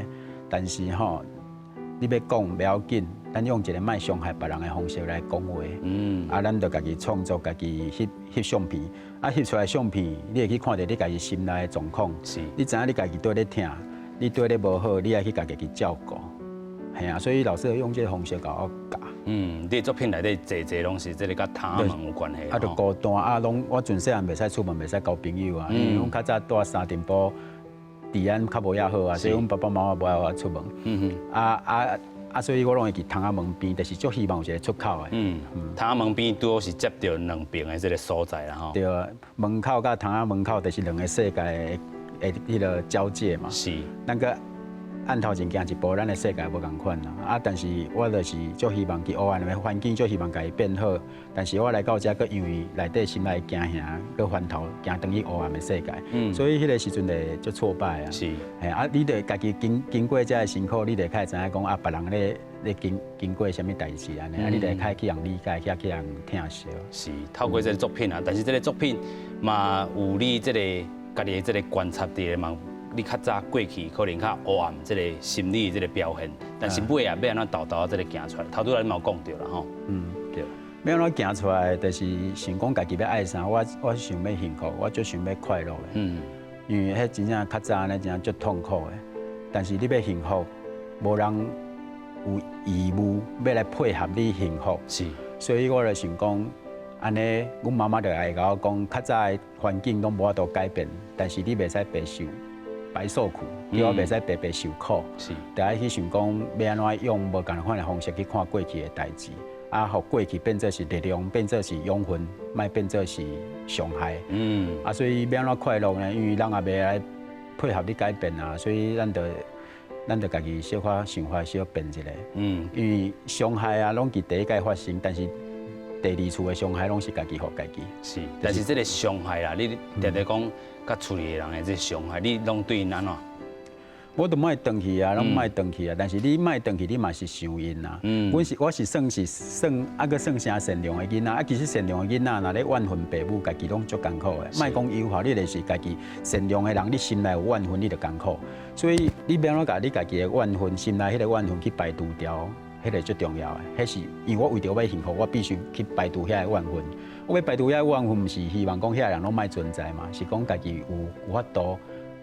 但是吼，你欲講袂要緊，咱用一個莫傷害別人的方式來講話。啊，咱就家己創作，家己翕翕相片。啊，翕出來相片，你會去看著你家己心內的狀況。你知影你家己佗咧疼，你佗咧無好，你愛去家己去照顧。係啊，所以老師用這個方式共我教。嗯，你的作品內底濟濟攏是這個佮窗仔門有關係。啊，就孤單啊，攏我陣細漢袂使出門，袂使交朋友啊，因為阮較早蹛三重埔，治安較無遐好啊，所以阮爸爸媽媽無愛予我出門。啊啊啊！所以我攏會佇窗仔門邊，就是足希望有一個出口的。嗯，窗仔門邊拄好是接著兩邊的這個所在啦吼。對啊，門口佮窗仔門口就是兩個世界的彼個交界嘛。咱閣按頭前行一步，咱的世界無仝款啦。啊，但是我就是足希望佇黑暗的環境，足希望共伊變好。但是我來到遮，閣因為內底心內驚嚇，閣翻頭行轉去黑暗的世界。所以彼個時陣就足挫敗啊。嘿啊，你著家己經過這个辛苦，你就較會知影講啊，別人咧經過啥物代誌按呢，啊，你就較去予人理解，去予人疼惜。是，透過這個作品啊，但是這個作品嘛有你這個家己的這個觀察佇咧嘛。你較早過去可能較黑暗，這個心理這個表現，但是尾啊欲按怎沓沓這個行出來，頭拄仔你嘛有講著啦吼。嗯，對。欲按怎行出來，就是想講家己欲愛啥，我想欲幸福，我足想欲快樂的。因為彼真正較早按呢，真正足痛苦的。但是你欲幸福，無人有義務欲來配合你幸福。所以我就想講，按呢，阮媽媽就愛共我講，較早的環境攏無法度改變，但是你袂使白受。白受苦，叫我袂使白白受苦，就愛去想講欲按怎用無仝款的方式去看過去的代誌，啊，予過去變做是力量，變做是養分，莫變做是傷害。啊，所以欲按怎快樂呢？因為人也袂來配合你改變啊，所以咱就家己小可想法小變一下。因為傷害啊，攏佇第一擺發生，但是第二次的傷害攏是家己予家己。是，但是這個傷害啦，你定定講。佮厝裡的人的這傷害，你攏對𪜶按怎？我都莫轉去啊，攏莫轉去啊。但是你莫轉去，你嘛是想𪜶啊。我是算是算啊，閣算誠善良的囡仔。啊，其實善良的囡仔，若咧怨恨爸母，家己攏足艱苦的。莫講有效，你就是家己善良的人，你心內有怨恨，你就艱苦。所以你欲按怎共你家己的怨恨，心內彼個怨恨去排除掉，彼個最重要的。彼是因為我為著欲幸福，我必須去排除遐個怨恨。我欲排除遐個怨恨，毋是希望講遐個人攏莫存在嘛，是講家己有法度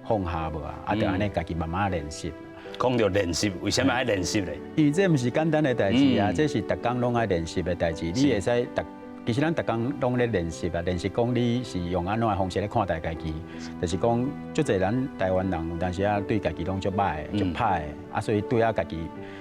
放下無啊？啊，就按呢家己慢慢練習。講著練習，為啥物愛練習咧？因為這毋是簡單的代誌啊，這是逐工攏愛練習的代誌。你會使逐，其實咱逐工攏咧練習啊，練習講你是用按怎的方式咧看待家己，就是講足濟咱台灣人有當時啊對家己攏足歹的、足歹的，啊，所以對啊家己，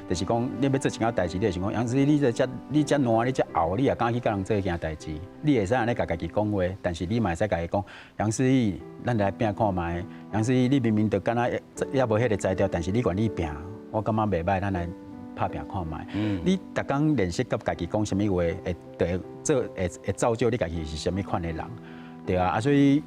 就是講你欲做一件代誌，你會想講，楊子你這遮你遮爛，你遮漚，你也敢去佮人做彼件代誌？你會使按呢共家己講話，但是你嘛會使共伊講，楊思義，咱來拼看覓。楊思義，你明明就敢若猶無彼个才調，但是你願意拼，我感覺袂歹，咱來拍拼看覓。你逐工練習佮家己講啥物話，會會做會會造就你家己是啥物款的人，對啊。啊，所以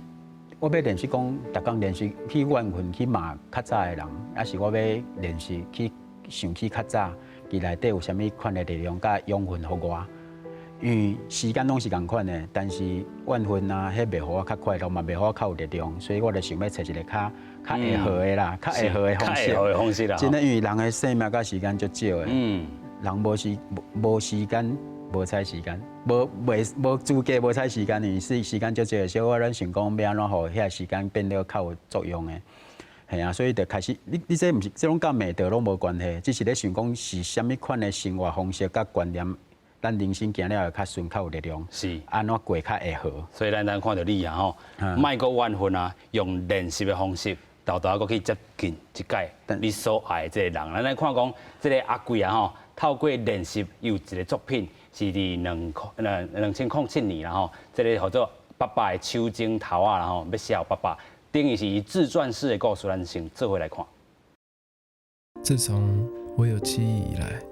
我欲練習講，逐工練習去怨恨去罵較早的人，抑是我欲練習去想起較早，伊內底有啥物款的力量佮養分予我。因為時間攏是仝款的，但是怨恨啊，彼袂予我較快樂，嘛袂予我較有力量，所以我就想欲揣一個較會好的啦，較會好的方式。較會好的方式啦。真的，因為人的生命佮時間足少的。人無時無時間，無采時間，無袂無資格無采時間，因為時間足少的，所以我咧想講欲按怎予彼時間變得較有作用的。係啊，所以就開始，你這毋是這攏佮美德攏無關係，只是咧想講是啥物款的生活方式佮觀念。咱人生行了會較順，較有力量。按怎過較會好。所以咱咱看著你啊吼，莫閣怨恨啊，用練習的方式，沓沓閣去接近一擺你所愛的這个人。咱來看講，這个阿貴啊吼，透過練習有一个作品，是佇2007年啦吼，這个號做爸爸的手指頭仔啦吼，欲寫予爸爸，等於是以自傳式的故事，咱先做伙來看。自從我有記憶以來，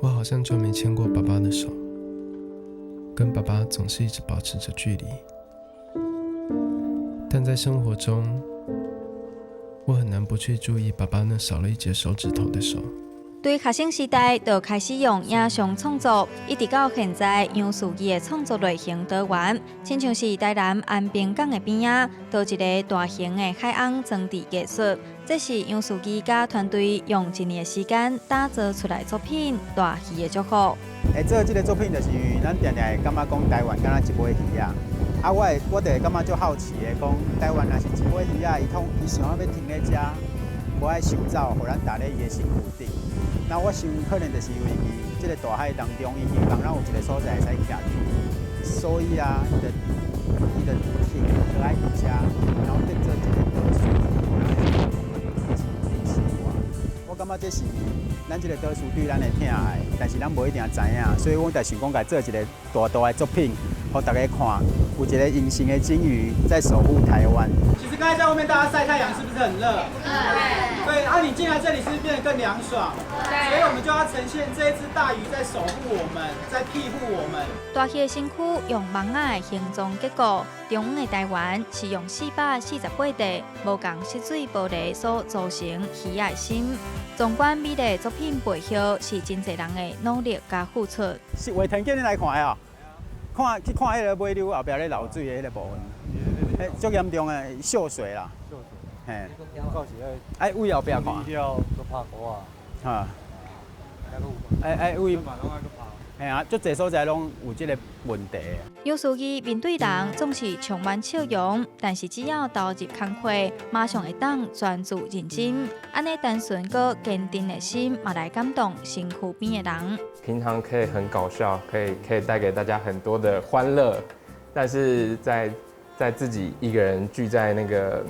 我好像就沒牽過爸爸的手，跟爸爸總是一直保持着距離。但在生活中，我很難不去注意爸爸那少了一截手指頭的手。對學生時代就開始用影像創作，一直到現在，楊樹義的創作類型多元，親像是台南安平港的邊仔，佗一个大型的海岸裝置藝術。這是楊樹義佮團隊用一年的時間打造出來作品《大魚的祝福》。會做這个作品，就是因為咱定定會感覺講台灣敢若一尾魚仔，啊，我就會感覺足好奇的，講台灣若是一尾魚仔，伊通伊想欲停咧遮，無愛游走，予咱踏咧伊的身軀頂。那我想可能就是因為伊這个大海當中，伊希望咱有一个所在會使徛起，所以啊，伊就停落來佇遮，然後變做一个島嶼，我感覺這是咱這个島嶼對咱的疼愛，但是咱無一定知影，所以我就想講，共做一个大大的作品，予大家看，有一个隱形的鯨魚在守護台灣。其實剛才在外面大家曬太陽，是不是很熱？對。對，啊，你進來這裡是不是變得更涼爽？對。所以我們就要呈現這一隻大魚在守護我們，在庇護我們。大魚的身軀用網仔的形狀結構，中央的台灣是用448塊無仝色水玻璃所組成魚仔的心。縱觀美麗作品背後，是真濟人的努力佮付出。是畫藤叫你來看的哦，看去看彼个尾流後壁咧漏水的彼个部分，彼足嚴重的潲水啦。嘿。愛位後壁看。哈。愛位。嘿啊，足濟所在攏有這个問題。楊樹義面對人總是充滿笑容，但是只要投入工課，馬上會當專注認真。按呢單純閣堅定的心，嘛來感動身軀邊的人。平常可以很搞笑，可以帶給大家很多的歡樂，但是在自己一個人聚在那個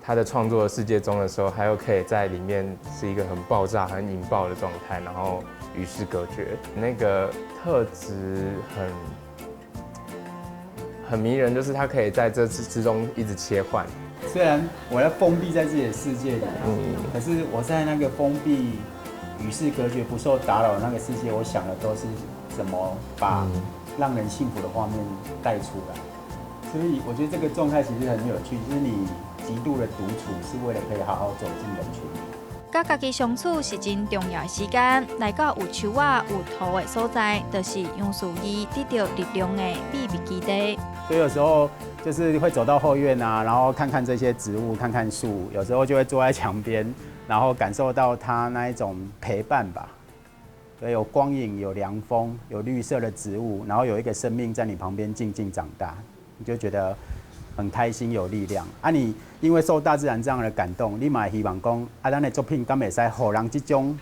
他的創作的世界中的時候，他又可以在裡面是一個很爆炸、很引爆的狀態，然後與世隔絕。那個特質很迷人，就是他可以在這之中一直切換。雖然我要封閉在自己的世界裡，可是我在那個封閉、與世隔絕、不受打擾的那個世界，我想的都是怎麼把讓人幸福的畫面帶出來。所以我覺得這個狀態其實很有趣，就是你極度的獨處是為了可以好好走進人群。佮家己相處是真重要的時間，來到有樹仔、有土的所在，就是楊樹義得到力量的秘密基地。所以有時候就是會走到後院啊，然後看看這些植物，看看樹，有時候就會坐在牆邊，然後感受到它那一種陪伴吧。對，有光影，有涼風，有綠色的植物，然後有一個生命在你旁邊靜靜長大，你就覺得很開心，有力量。啊，你因為受大自然這樣的感動，你嘛會希望講，啊，咱的作品敢會使予人這種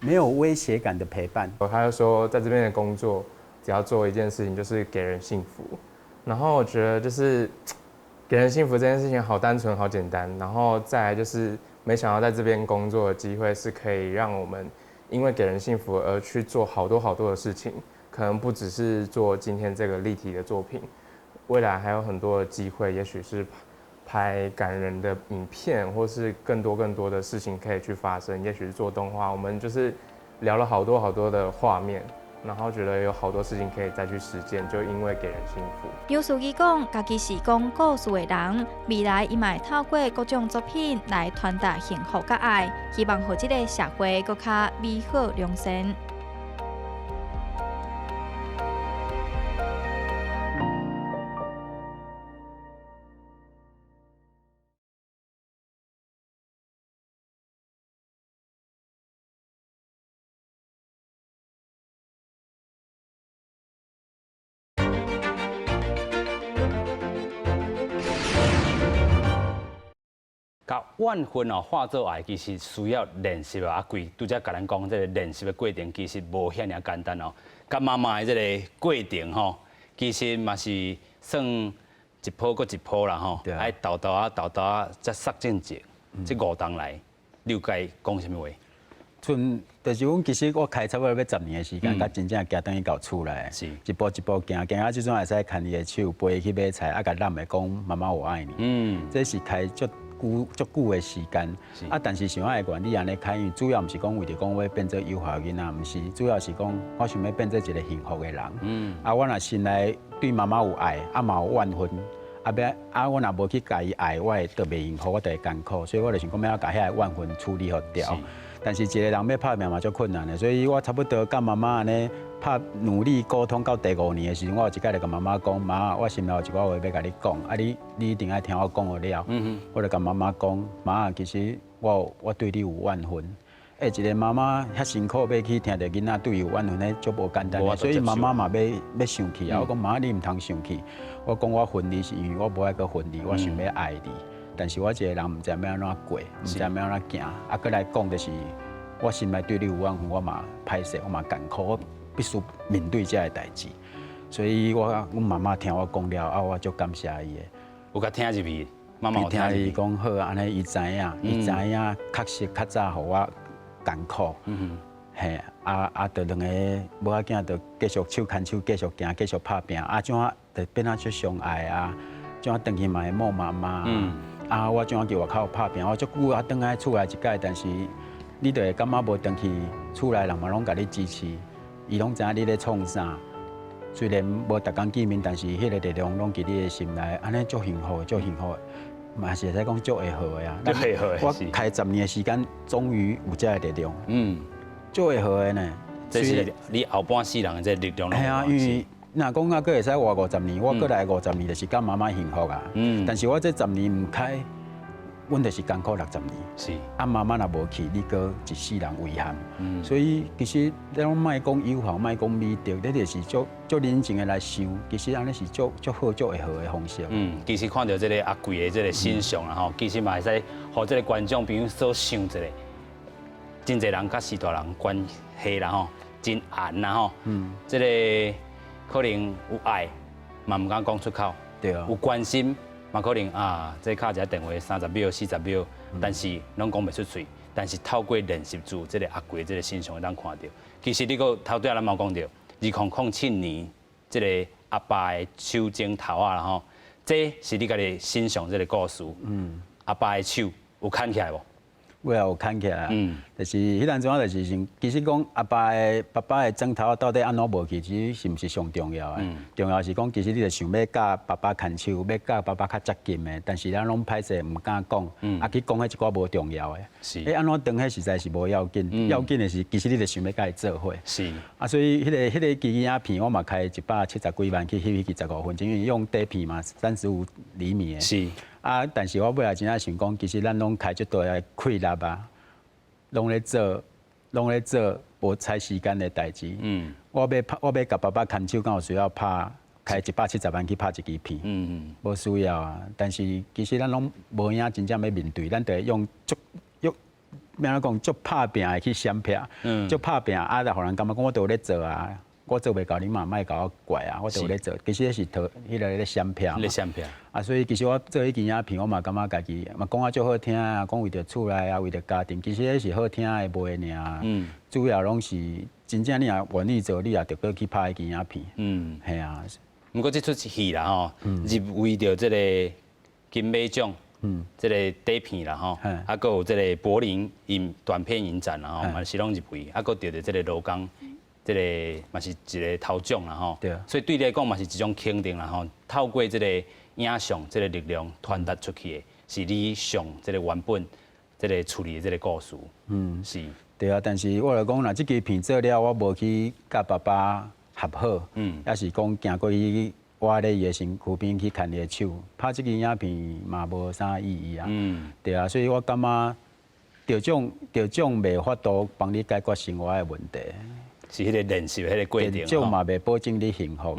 沒有威脅感的陪伴。他就說，在這邊的工作，只要做一件事情，就是給人幸福。然後我覺得就是給人幸福這件事情好單純、好簡單。然後再來就是，沒想到在這邊工作的機會是可以讓我們因為給人幸福而去做好多好多的事情，可能不只是做今天這個立體的作品。未來還有很多的機會，也許是拍感人的影片，或是更多更多的事情可以去發生。也許是做動畫，我們就是聊了好多好多的畫面，然後覺得有好多事情可以再去實踐，就因為給人幸福。楊樹義講，家己是講故事的人，未來伊嘛會透過各種作品來傳達幸福佮愛，希望予這个社會閣較美好良善。甲共怨恨哦化做愛，其實需要練習啊。阿貴拄才共咱講，這個練習的過程其實無遐爾簡單哦。佮媽媽的這個過程吼，其實嘛是算一步閣一步啦吼，愛沓沓仔沓沓仔才煞進前。這五冬來，你有共伊講啥物話？賰就是阮其實我開差不多欲10年的時間，才真正行轉去到厝內，一步一步行，行到這陣會使牽伊的手，陪伊去買菜，啊，共攬的講媽媽我愛你。這是開足久足久的時間。啊，但是想愛的原理按呢開，因為主要毋是講為著講欲變做有孝囡仔，毋是，主要是講我想欲變做一個幸福的人。啊，我若心內對媽媽有愛，啊嘛有怨恨。啊，欲啊！我若無去共伊愛，我會就袂幸福，我就會艱苦，所以我就想講欲按怎共遐个怨恨處理予掉。但是一個人欲拍拚嘛足困難的，所以我差不多佮媽媽按呢拍努力溝通到第五年的時陣，我有一擺就共媽媽講：媽，我心內有一寡話欲共你講，啊你你一定愛聽我講予了。我就共媽媽講：媽，其實我我對你有怨恨。欸，一個媽媽遐辛苦欲去聽著囡仔對伊有怨恨，彼足無簡單的，所以媽媽嘛欲欲生氣啊。我講媽，你毋通生氣。我講我恨你是因為我無愛閣恨你，我想欲愛你。但是我一個人毋知欲按怎過，毋知欲按怎行。啊，閣來講就是，我心內對你有怨恨，我嘛歹勢，我嘛艱苦，我必須面對這个代誌。所以我阮媽媽聽我講了啊，我足感謝伊的。有共聽入去，媽媽有聽伊講好，按呢伊知影，伊知影確實較早予我艱苦，嘿，啊啊，就兩个無要緊，就繼續手牽手繼續行，繼續拍拚，啊，怎啊就變啊足相愛啊，怎啊轉去嘛會摸媽媽，啊，我怎啊去外口拍拚，我足久啊轉來厝內一擺，但是你就會感覺無轉去厝內人嘛攏共你支持，伊攏知影你咧創啥，雖然無逐工見面，但是彼個力量攏佇你的心內，按呢足幸福，足幸福。嘛是會使講足會好的啊！足會好的。我開10年的時間，終於有這個力量。足會好的呢。這是你後半世人的這個力量。係啊，因為若講啊，閣會使活五十年，我閣來五十年就是佮媽媽幸福啊。但是我這十年毋開，阮就是艱苦60年。啊，媽媽若無去，你閣一世人遺憾。所以其實咱攏莫講有孝，莫講美德，你就是足足冷靜的來想，其實按呢是足足好、足會好的方式。嗯，其實看著這個阿貴的這個身上啦吼，其實嘛會使予這個觀眾朋友所想一下，真濟人佮序大人關係啦吼，真緣啦吼。這個可能有愛，嘛毋敢講出口。有關心，嘛可能啊，這敲一個電話30秒、40秒，但是攏講袂出喙。但是透過練習字，這個阿貴這個身上會當看著。其實你閣頭拄仔咱嘛有講著，2007年這個阿爸的手指頭仔啦吼，這是你家己身上這個故事。阿爸的手有牽起來無？尾仔有牽起來，就是彼當陣就是想，其實講阿爸的爸爸的指頭到底按怎無去，其實是毋是上重要的？重要是講，其實你就想欲佮爸爸牽手，欲佮爸爸較接近的，但是咱攏歹勢毋敢講，啊去講彼一寡無重要的。欸，按怎轉彼實在是無要緊，要緊的是其實你就想欲佮伊做伙。啊，所以彼個支影片我嘛開170幾萬去翕彼支15分鐘，因為用底片嘛，35厘米的。啊！但是我尾仔真正想講，其實咱攏開足大的氣力啊，攏咧做，攏咧做無嘥時間的代誌。我欲拍，我欲共爸爸牽手，敢有需要拍開170萬去拍一支片？無需要啊。但是其實咱攏無影真正欲面對，咱就會用足用，欲按怎講，足拍拚的去閃避，足拍拚啊，就予人感覺講我都有咧做啊。我做袂到，你嘛莫共我怪啊！我都有咧做，其實彼是逃，彼個咧閃避。咧閃避。啊，所以其實我做彼支影片，我嘛感覺家己嘛講啊足好聽啊，講為著厝內啊，為著家庭，其實彼是好聽的話爾。主要攏是真正你若願意做，你也著閣去拍彼支影片。係啊。毋過這齣戲啦吼，入圍著這個金馬獎，這個短片啦吼，啊，閣有這個柏林影短片影展啦吼，嘛是攏入圍，啊，閣得著這個羅崗。這個嘛是一個頭獎啦吼，所以對你來講嘛是一種肯定啦吼。透過這個影像這個力量傳達出去的，是你上這個原本這個處理的這個故事。是。對啊，但是我來講，若這支片做了，我無去佮爸爸合好，抑是講行過去倚咧伊的身軀邊去牽伊的手，拍這支影片嘛無啥意義啊。對啊，所以我感覺得獎得獎袂法度幫你解決生活的問題。是彼個練習彼個過程。得獎嘛袂保證你幸福。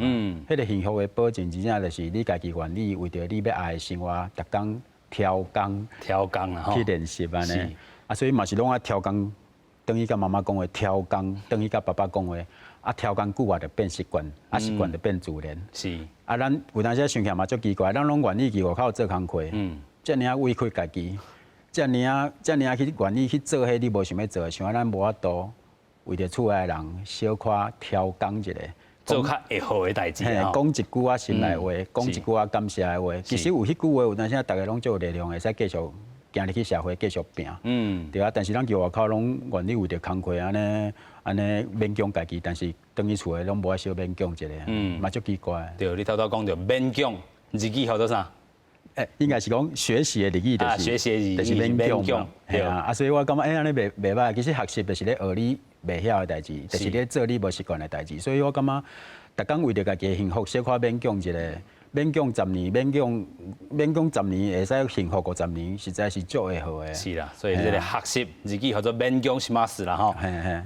彼個幸福的保證，真正就是你家己願意為著你欲愛的生活，逐工超工，超工啊，去練習按呢。啊，所以嘛是攏愛超工，轉去佮媽媽講話，超工轉去佮爸爸講話，啊，超工久啊就變習慣，啊，習慣就變自然。啊，咱有當時想起來嘛足奇怪，咱攏願意去外口做工課，遮爾仔委屈家己，遮爾仔遮爾仔去願意去做彼你無想欲做的，想咱無法度為著厝內人小可超工一下。做較會好的代誌。講一句仔心內話，講一句仔感謝的話。其實有彼句話，有當時逐家攏足有力量，會使繼續行入去社會，繼續拼。對啊，但是咱佇外口攏願意為著工課按呢按呢勉強家己，但是轉去厝內攏無愛小勉強一下，嘛足奇怪。對，你頭拄講著勉強，日語叫做啥？欸，應該是講學習的日語就是學習就是勉強，對啊。啊，所以我感覺欸，按呢袂袂䆀。其實學習就是咧學你袂曉的代誌，就是咧做你無習慣的代誌。所以我感覺，逐工為著家己的幸福，小可勉強一下，勉強十年，勉強勉強十年，會使幸福50年，實在是足會好的。是啦，所以這個學習日語叫做勉強什麼事啦吼？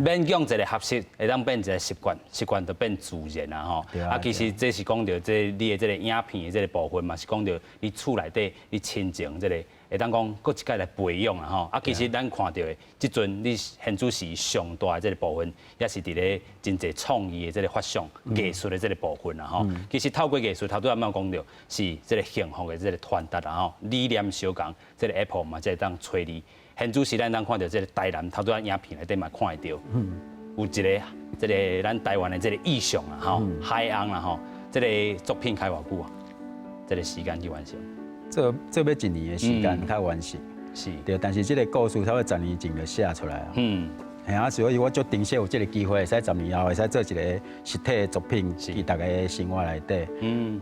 勉強一個學習會當變一個習慣，習慣就變自然啦吼。啊，其實這是講著這你的這個影片的這個部分嘛，是講著你厝內底你親情這個會當講閣一擺來培養啦吼。啊，其實咱看著的這陣你現主時上大的這個部分，也是佇咧真濟創意的這個發想、藝術的這個部分啦吼。其實透過藝術，頭拄仔有講著是這個幸福的這個傳達啦吼。理念相仝，這個 Apple 嘛，才會當揣你。現主時咱當看著這個台南，頭拄仔影片內底嘛看會著，有一個這個咱台灣的這個意象啦吼，海翁啦吼，這個作品開偌久啊？這個時間去完成？做做欲一年的時間較完成。對，但是這個故事差不多十年前就寫出來啊。嘿啊，所以我足珍惜有這個機會，會使十年後會使做一個實體的作品，佇逐家生活內底。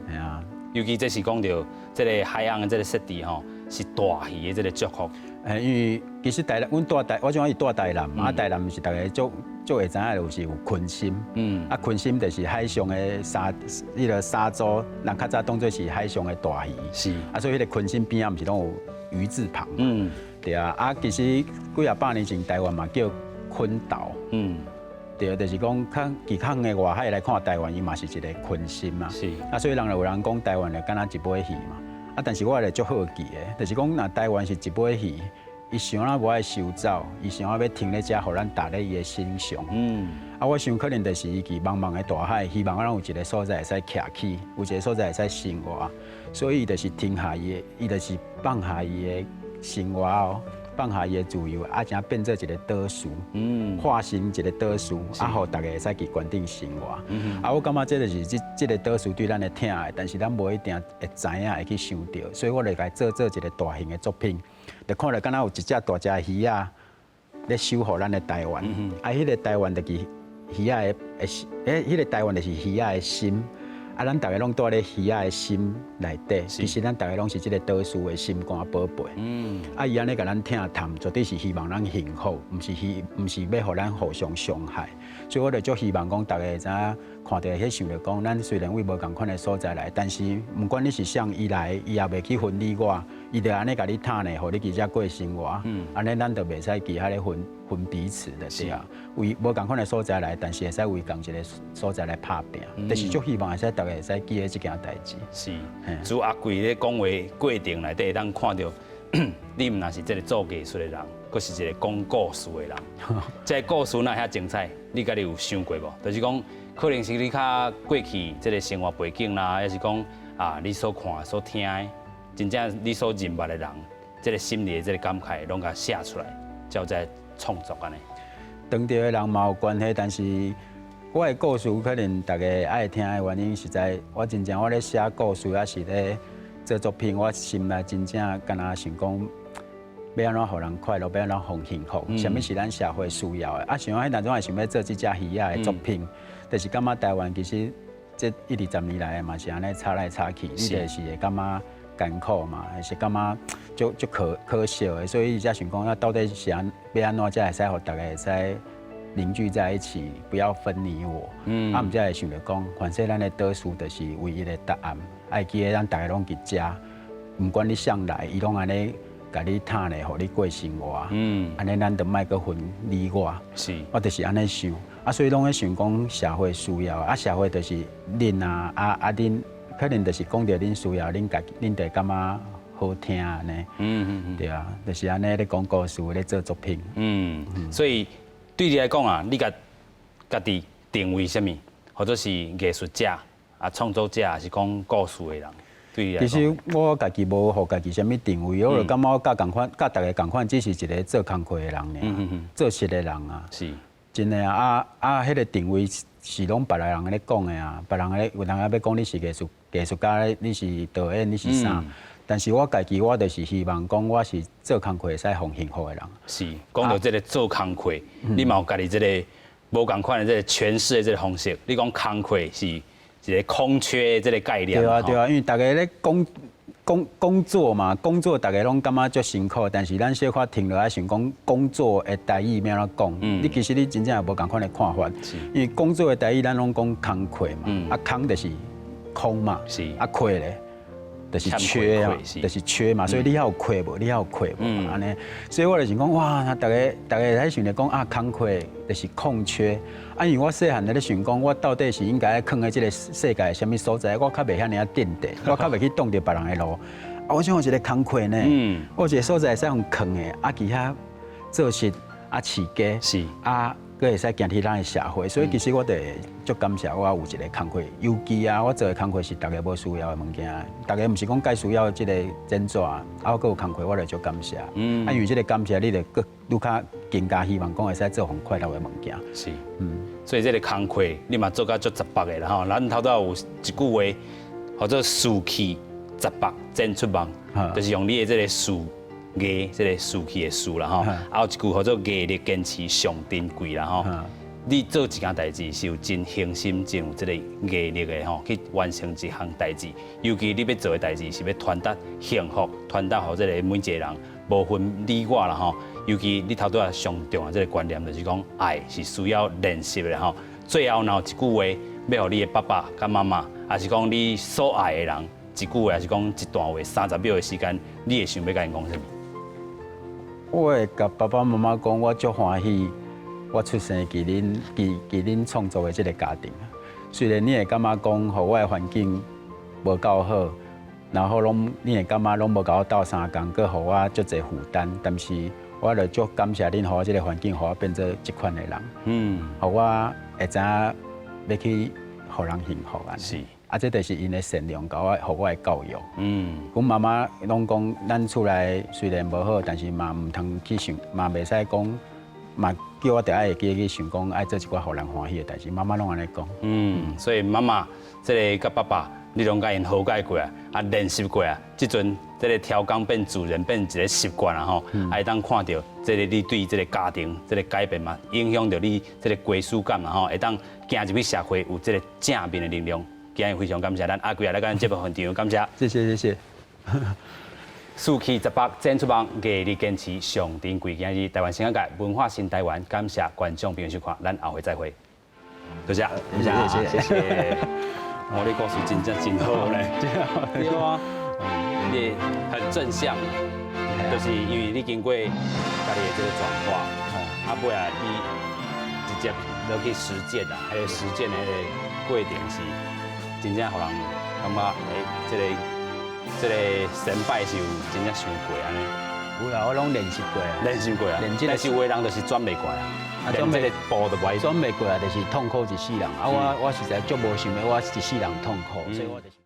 嘿啊。尤其這是講著這個海翁的這個設置吼，是大魚的這個祝福。欸，因為其實台南，阮住台，我怎是住台南嘛，啊，台南是逐家足足會知影，就是有鯤鯓。啊，鯤鯓就是海上的沙，彼個沙洲，人較早當做是海上的大魚。啊，所以彼個鯤鯓邊仔毋是攏有魚字旁。對啊，啊，其實幾仔百年前台灣嘛叫鯤島。對，就是講較其較遠的外海來看台灣，伊嘛是一個鯤鯓嘛。啊，所以人就有人講台灣就敢若一尾魚嘛。啊，但是我咧足好奇的，就是講若台灣是一尾魚，伊想啊無愛收走，伊想啊欲停咧遮，予咱踏咧伊的身上。啊，我想可能就是伊佇茫茫的大海，希望咱有一個所在會使徛起，有一個所在會使生活，所以伊就是停下伊的，伊就是放下伊的生活哦。放下伊的自由，啊，才變做一個島嶼，化身一個島嶼，啊，予逐家會使佇懸頂生活。啊，我感覺這就是這這個島嶼對咱的疼愛，但是咱無一定會知影，會去想著，所以我就共做做一個大型的作品，就看著敢若有一隻大隻魚仔咧守護咱的台灣，啊，彼個台灣就是魚仔的，欸，彼個台灣就是魚仔的心。啊，咱逐家攏蹛咧魚仔的心內底，其實咱逐家攏是這個島嶼的心肝寶貝。啊，伊按呢共咱疼惜，絕對是希望咱幸福，毋是希，毋是欲予咱互相傷害。所以我就足希望講，逐家會知影看著彼想著講，咱雖然為無仝款的所在來，但是毋管你是啥，伊來，伊也袂去分你我，伊就按呢共你疼呢，予你佇遮過生活。按呢咱就袂使其他咧分分彼此的，對啊。為無仝款的所在來，但是會使為仝一個所在來拍拚，就是足希望會使逐家會使記得這件代誌。是，朱阿貴咧講話過程內底，當看著你毋但是這個做藝術的人，閣是一個講故事的人。這個故事若遐精彩，你家己有想過無？就是講，可能是你較過去這個生活背景啦，抑是講啊，你所看、所聽的，真正你所認捌的人，這個心裡的這個感慨，攏共寫出來，才有這創作按呢。當地的人嘛有關係，但是我的故事可能逐家愛聽的原因，實在我真正我咧寫故事，抑是咧做作品，我心內真正敢若想講，欲按怎予人快樂，欲按怎予人幸福，啥物是咱社會需要的？啊，想講彼當陣會想欲做這隻魚仔的作品，就是感覺台灣其實這一二十年來嘛是按呢吵來吵去，你就是會感覺艱苦嘛，還是感覺足足可可惜的，所以才想講，啊，到底是按欲按怎才會使予逐家會使凝聚在一起，不要分你我。啊，毋才會想著講，反正咱的島嶼就是唯一的答案。愛記得咱逐家攏佇遮，毋管你啥來，伊攏按呢共你疼咧，予你過生活。按呢咱就莫閣分你我。我就是按呢想，啊，所以攏咧想講社會需要，啊，社會就是恁啊，啊啊恁，可能就是講著恁需要，恁家己恁就會感覺。好聽按呢。對啊，就是按呢咧講故事，咧做作品。嗯，所以對你來講啊，你共家己定位啥物？或者是藝術者啊、創作者，還是講故事的人？對你來其實我家己無予家己啥物定位，我就感覺我佮仝款，佮逐家仝款，只是一個做工課的人爾，做事的人啊。真的啊，啊啊，彼個定位是攏別人咧講的啊，別人咧有人欲講你是藝術家，你是導演，你是啥？但是我家己我就是希望講我是做工課會使予幸福的人。是，講到這個做工課，你嘛有家己這個無仝款的這個詮釋的這個方式。你講工課是一個空缺的這個概念。對啊對啊，因為逐家咧講工作嘛，工作逐家攏感覺足辛苦，但是咱小可停落來想講工作的台語欲按怎講？你其實你真正也無仝款的看法。因為工作的台語咱攏講空缺嘛，啊空就是空嘛，啊缺咧就是缺啊，就是缺嘛，所以你還有缺無？你還有缺無？按呢，所以我就想講，哇，逐家逐家在想著講啊，空缺就是空缺。啊，因為我細漢咧想講，我到底是應該囥佇這個世界啥物所在？我較袂遐爾仔顛地，我較袂去擋著別人的路。啊，我想有一個空缺呢，我有一個所在會使予囥的，啊，其他做事啊，飼雞，啊，閣會使行佇咱的社會，所以其實我就足感謝我有一個工課，尤其啊，我做的工課是逐家無需要的物件，逐家毋是講蓋需要這個剪紙，啊，我閣有工課，我就足感謝。啊，因為這個感謝，你就閣愈較更加希望講會使做予快樂的物件。是，所以這個工課你嘛做甲足十八的啦吼。咱頭拄有一句話，號做樹氣十八剪出夢，就是用你的這個樹藝，這個樹氣的樹啦吼。啊，有一句號做毅力堅持上珍貴啦吼。你做一件代誌是有真恆心、真有這個毅力的吼，去完成一項代誌。尤其你欲做的代誌是欲傳達幸福，傳達予這個每一個人，無分你我啦吼。尤其你頭拄仔上重要這個觀念，就是講愛是需要練習的吼。最後若有一句話，欲予你的爸爸佮媽媽，抑是講你所愛的人，一句話，抑是講一段話，30秒的時間，你會想欲共𪜶講啥物？我會共爸爸媽媽講，我足歡喜，我出生佇恁創造的這個家庭。雖然你會感覺講，予我的環境無夠好，然後攏你會感覺攏無共我鬥相共，閣予我足濟負擔，但是我就足感謝恁予我這個環境，予我變做這款的人。予我會知影欲去予人幸福按呢。啊，這就是𪜶的善良，共我予我的教育。阮媽媽攏講，咱厝內雖然無好，但是嘛毋通去想，嘛袂使講，嘛叫我著愛會記去想講，愛做一寡予人歡喜的代誌。媽媽攏按呢講。嗯，所以媽媽這個佮爸爸，你攏共𪜶和解過啊，啊練習過啊，這陣這個調工變自然變一個習慣啊吼，會當看著這個你對這個家庭這個改變嘛，影響著你這個歸屬感嘛吼，會當行入去社會有這個正面的能量。今日非常感謝咱阿貴啊來咱節目現場，感謝。謝謝謝謝。士氣十八剪出夢，毅力堅持上珍貴。今日台灣新眼界文化新台灣，感謝觀眾朋友收看，咱後回再會。多謝，謝謝謝謝。我的故事真正真好咧，對啊，你很正向，就是因為你經過家己的這個轉化，啊，尾啊你直接落去實踐啊，彼個實踐的彼個過程是真正予人感覺，欸，這個先輩是有真正想過按呢。有啦，我攏練習過啊，練習過啊，但是有的人就是轉袂過來啊，連這個步都無愛轉袂過來，就是痛苦一世人。啊，我實在足無想欲，我一世人痛苦，所以我就是。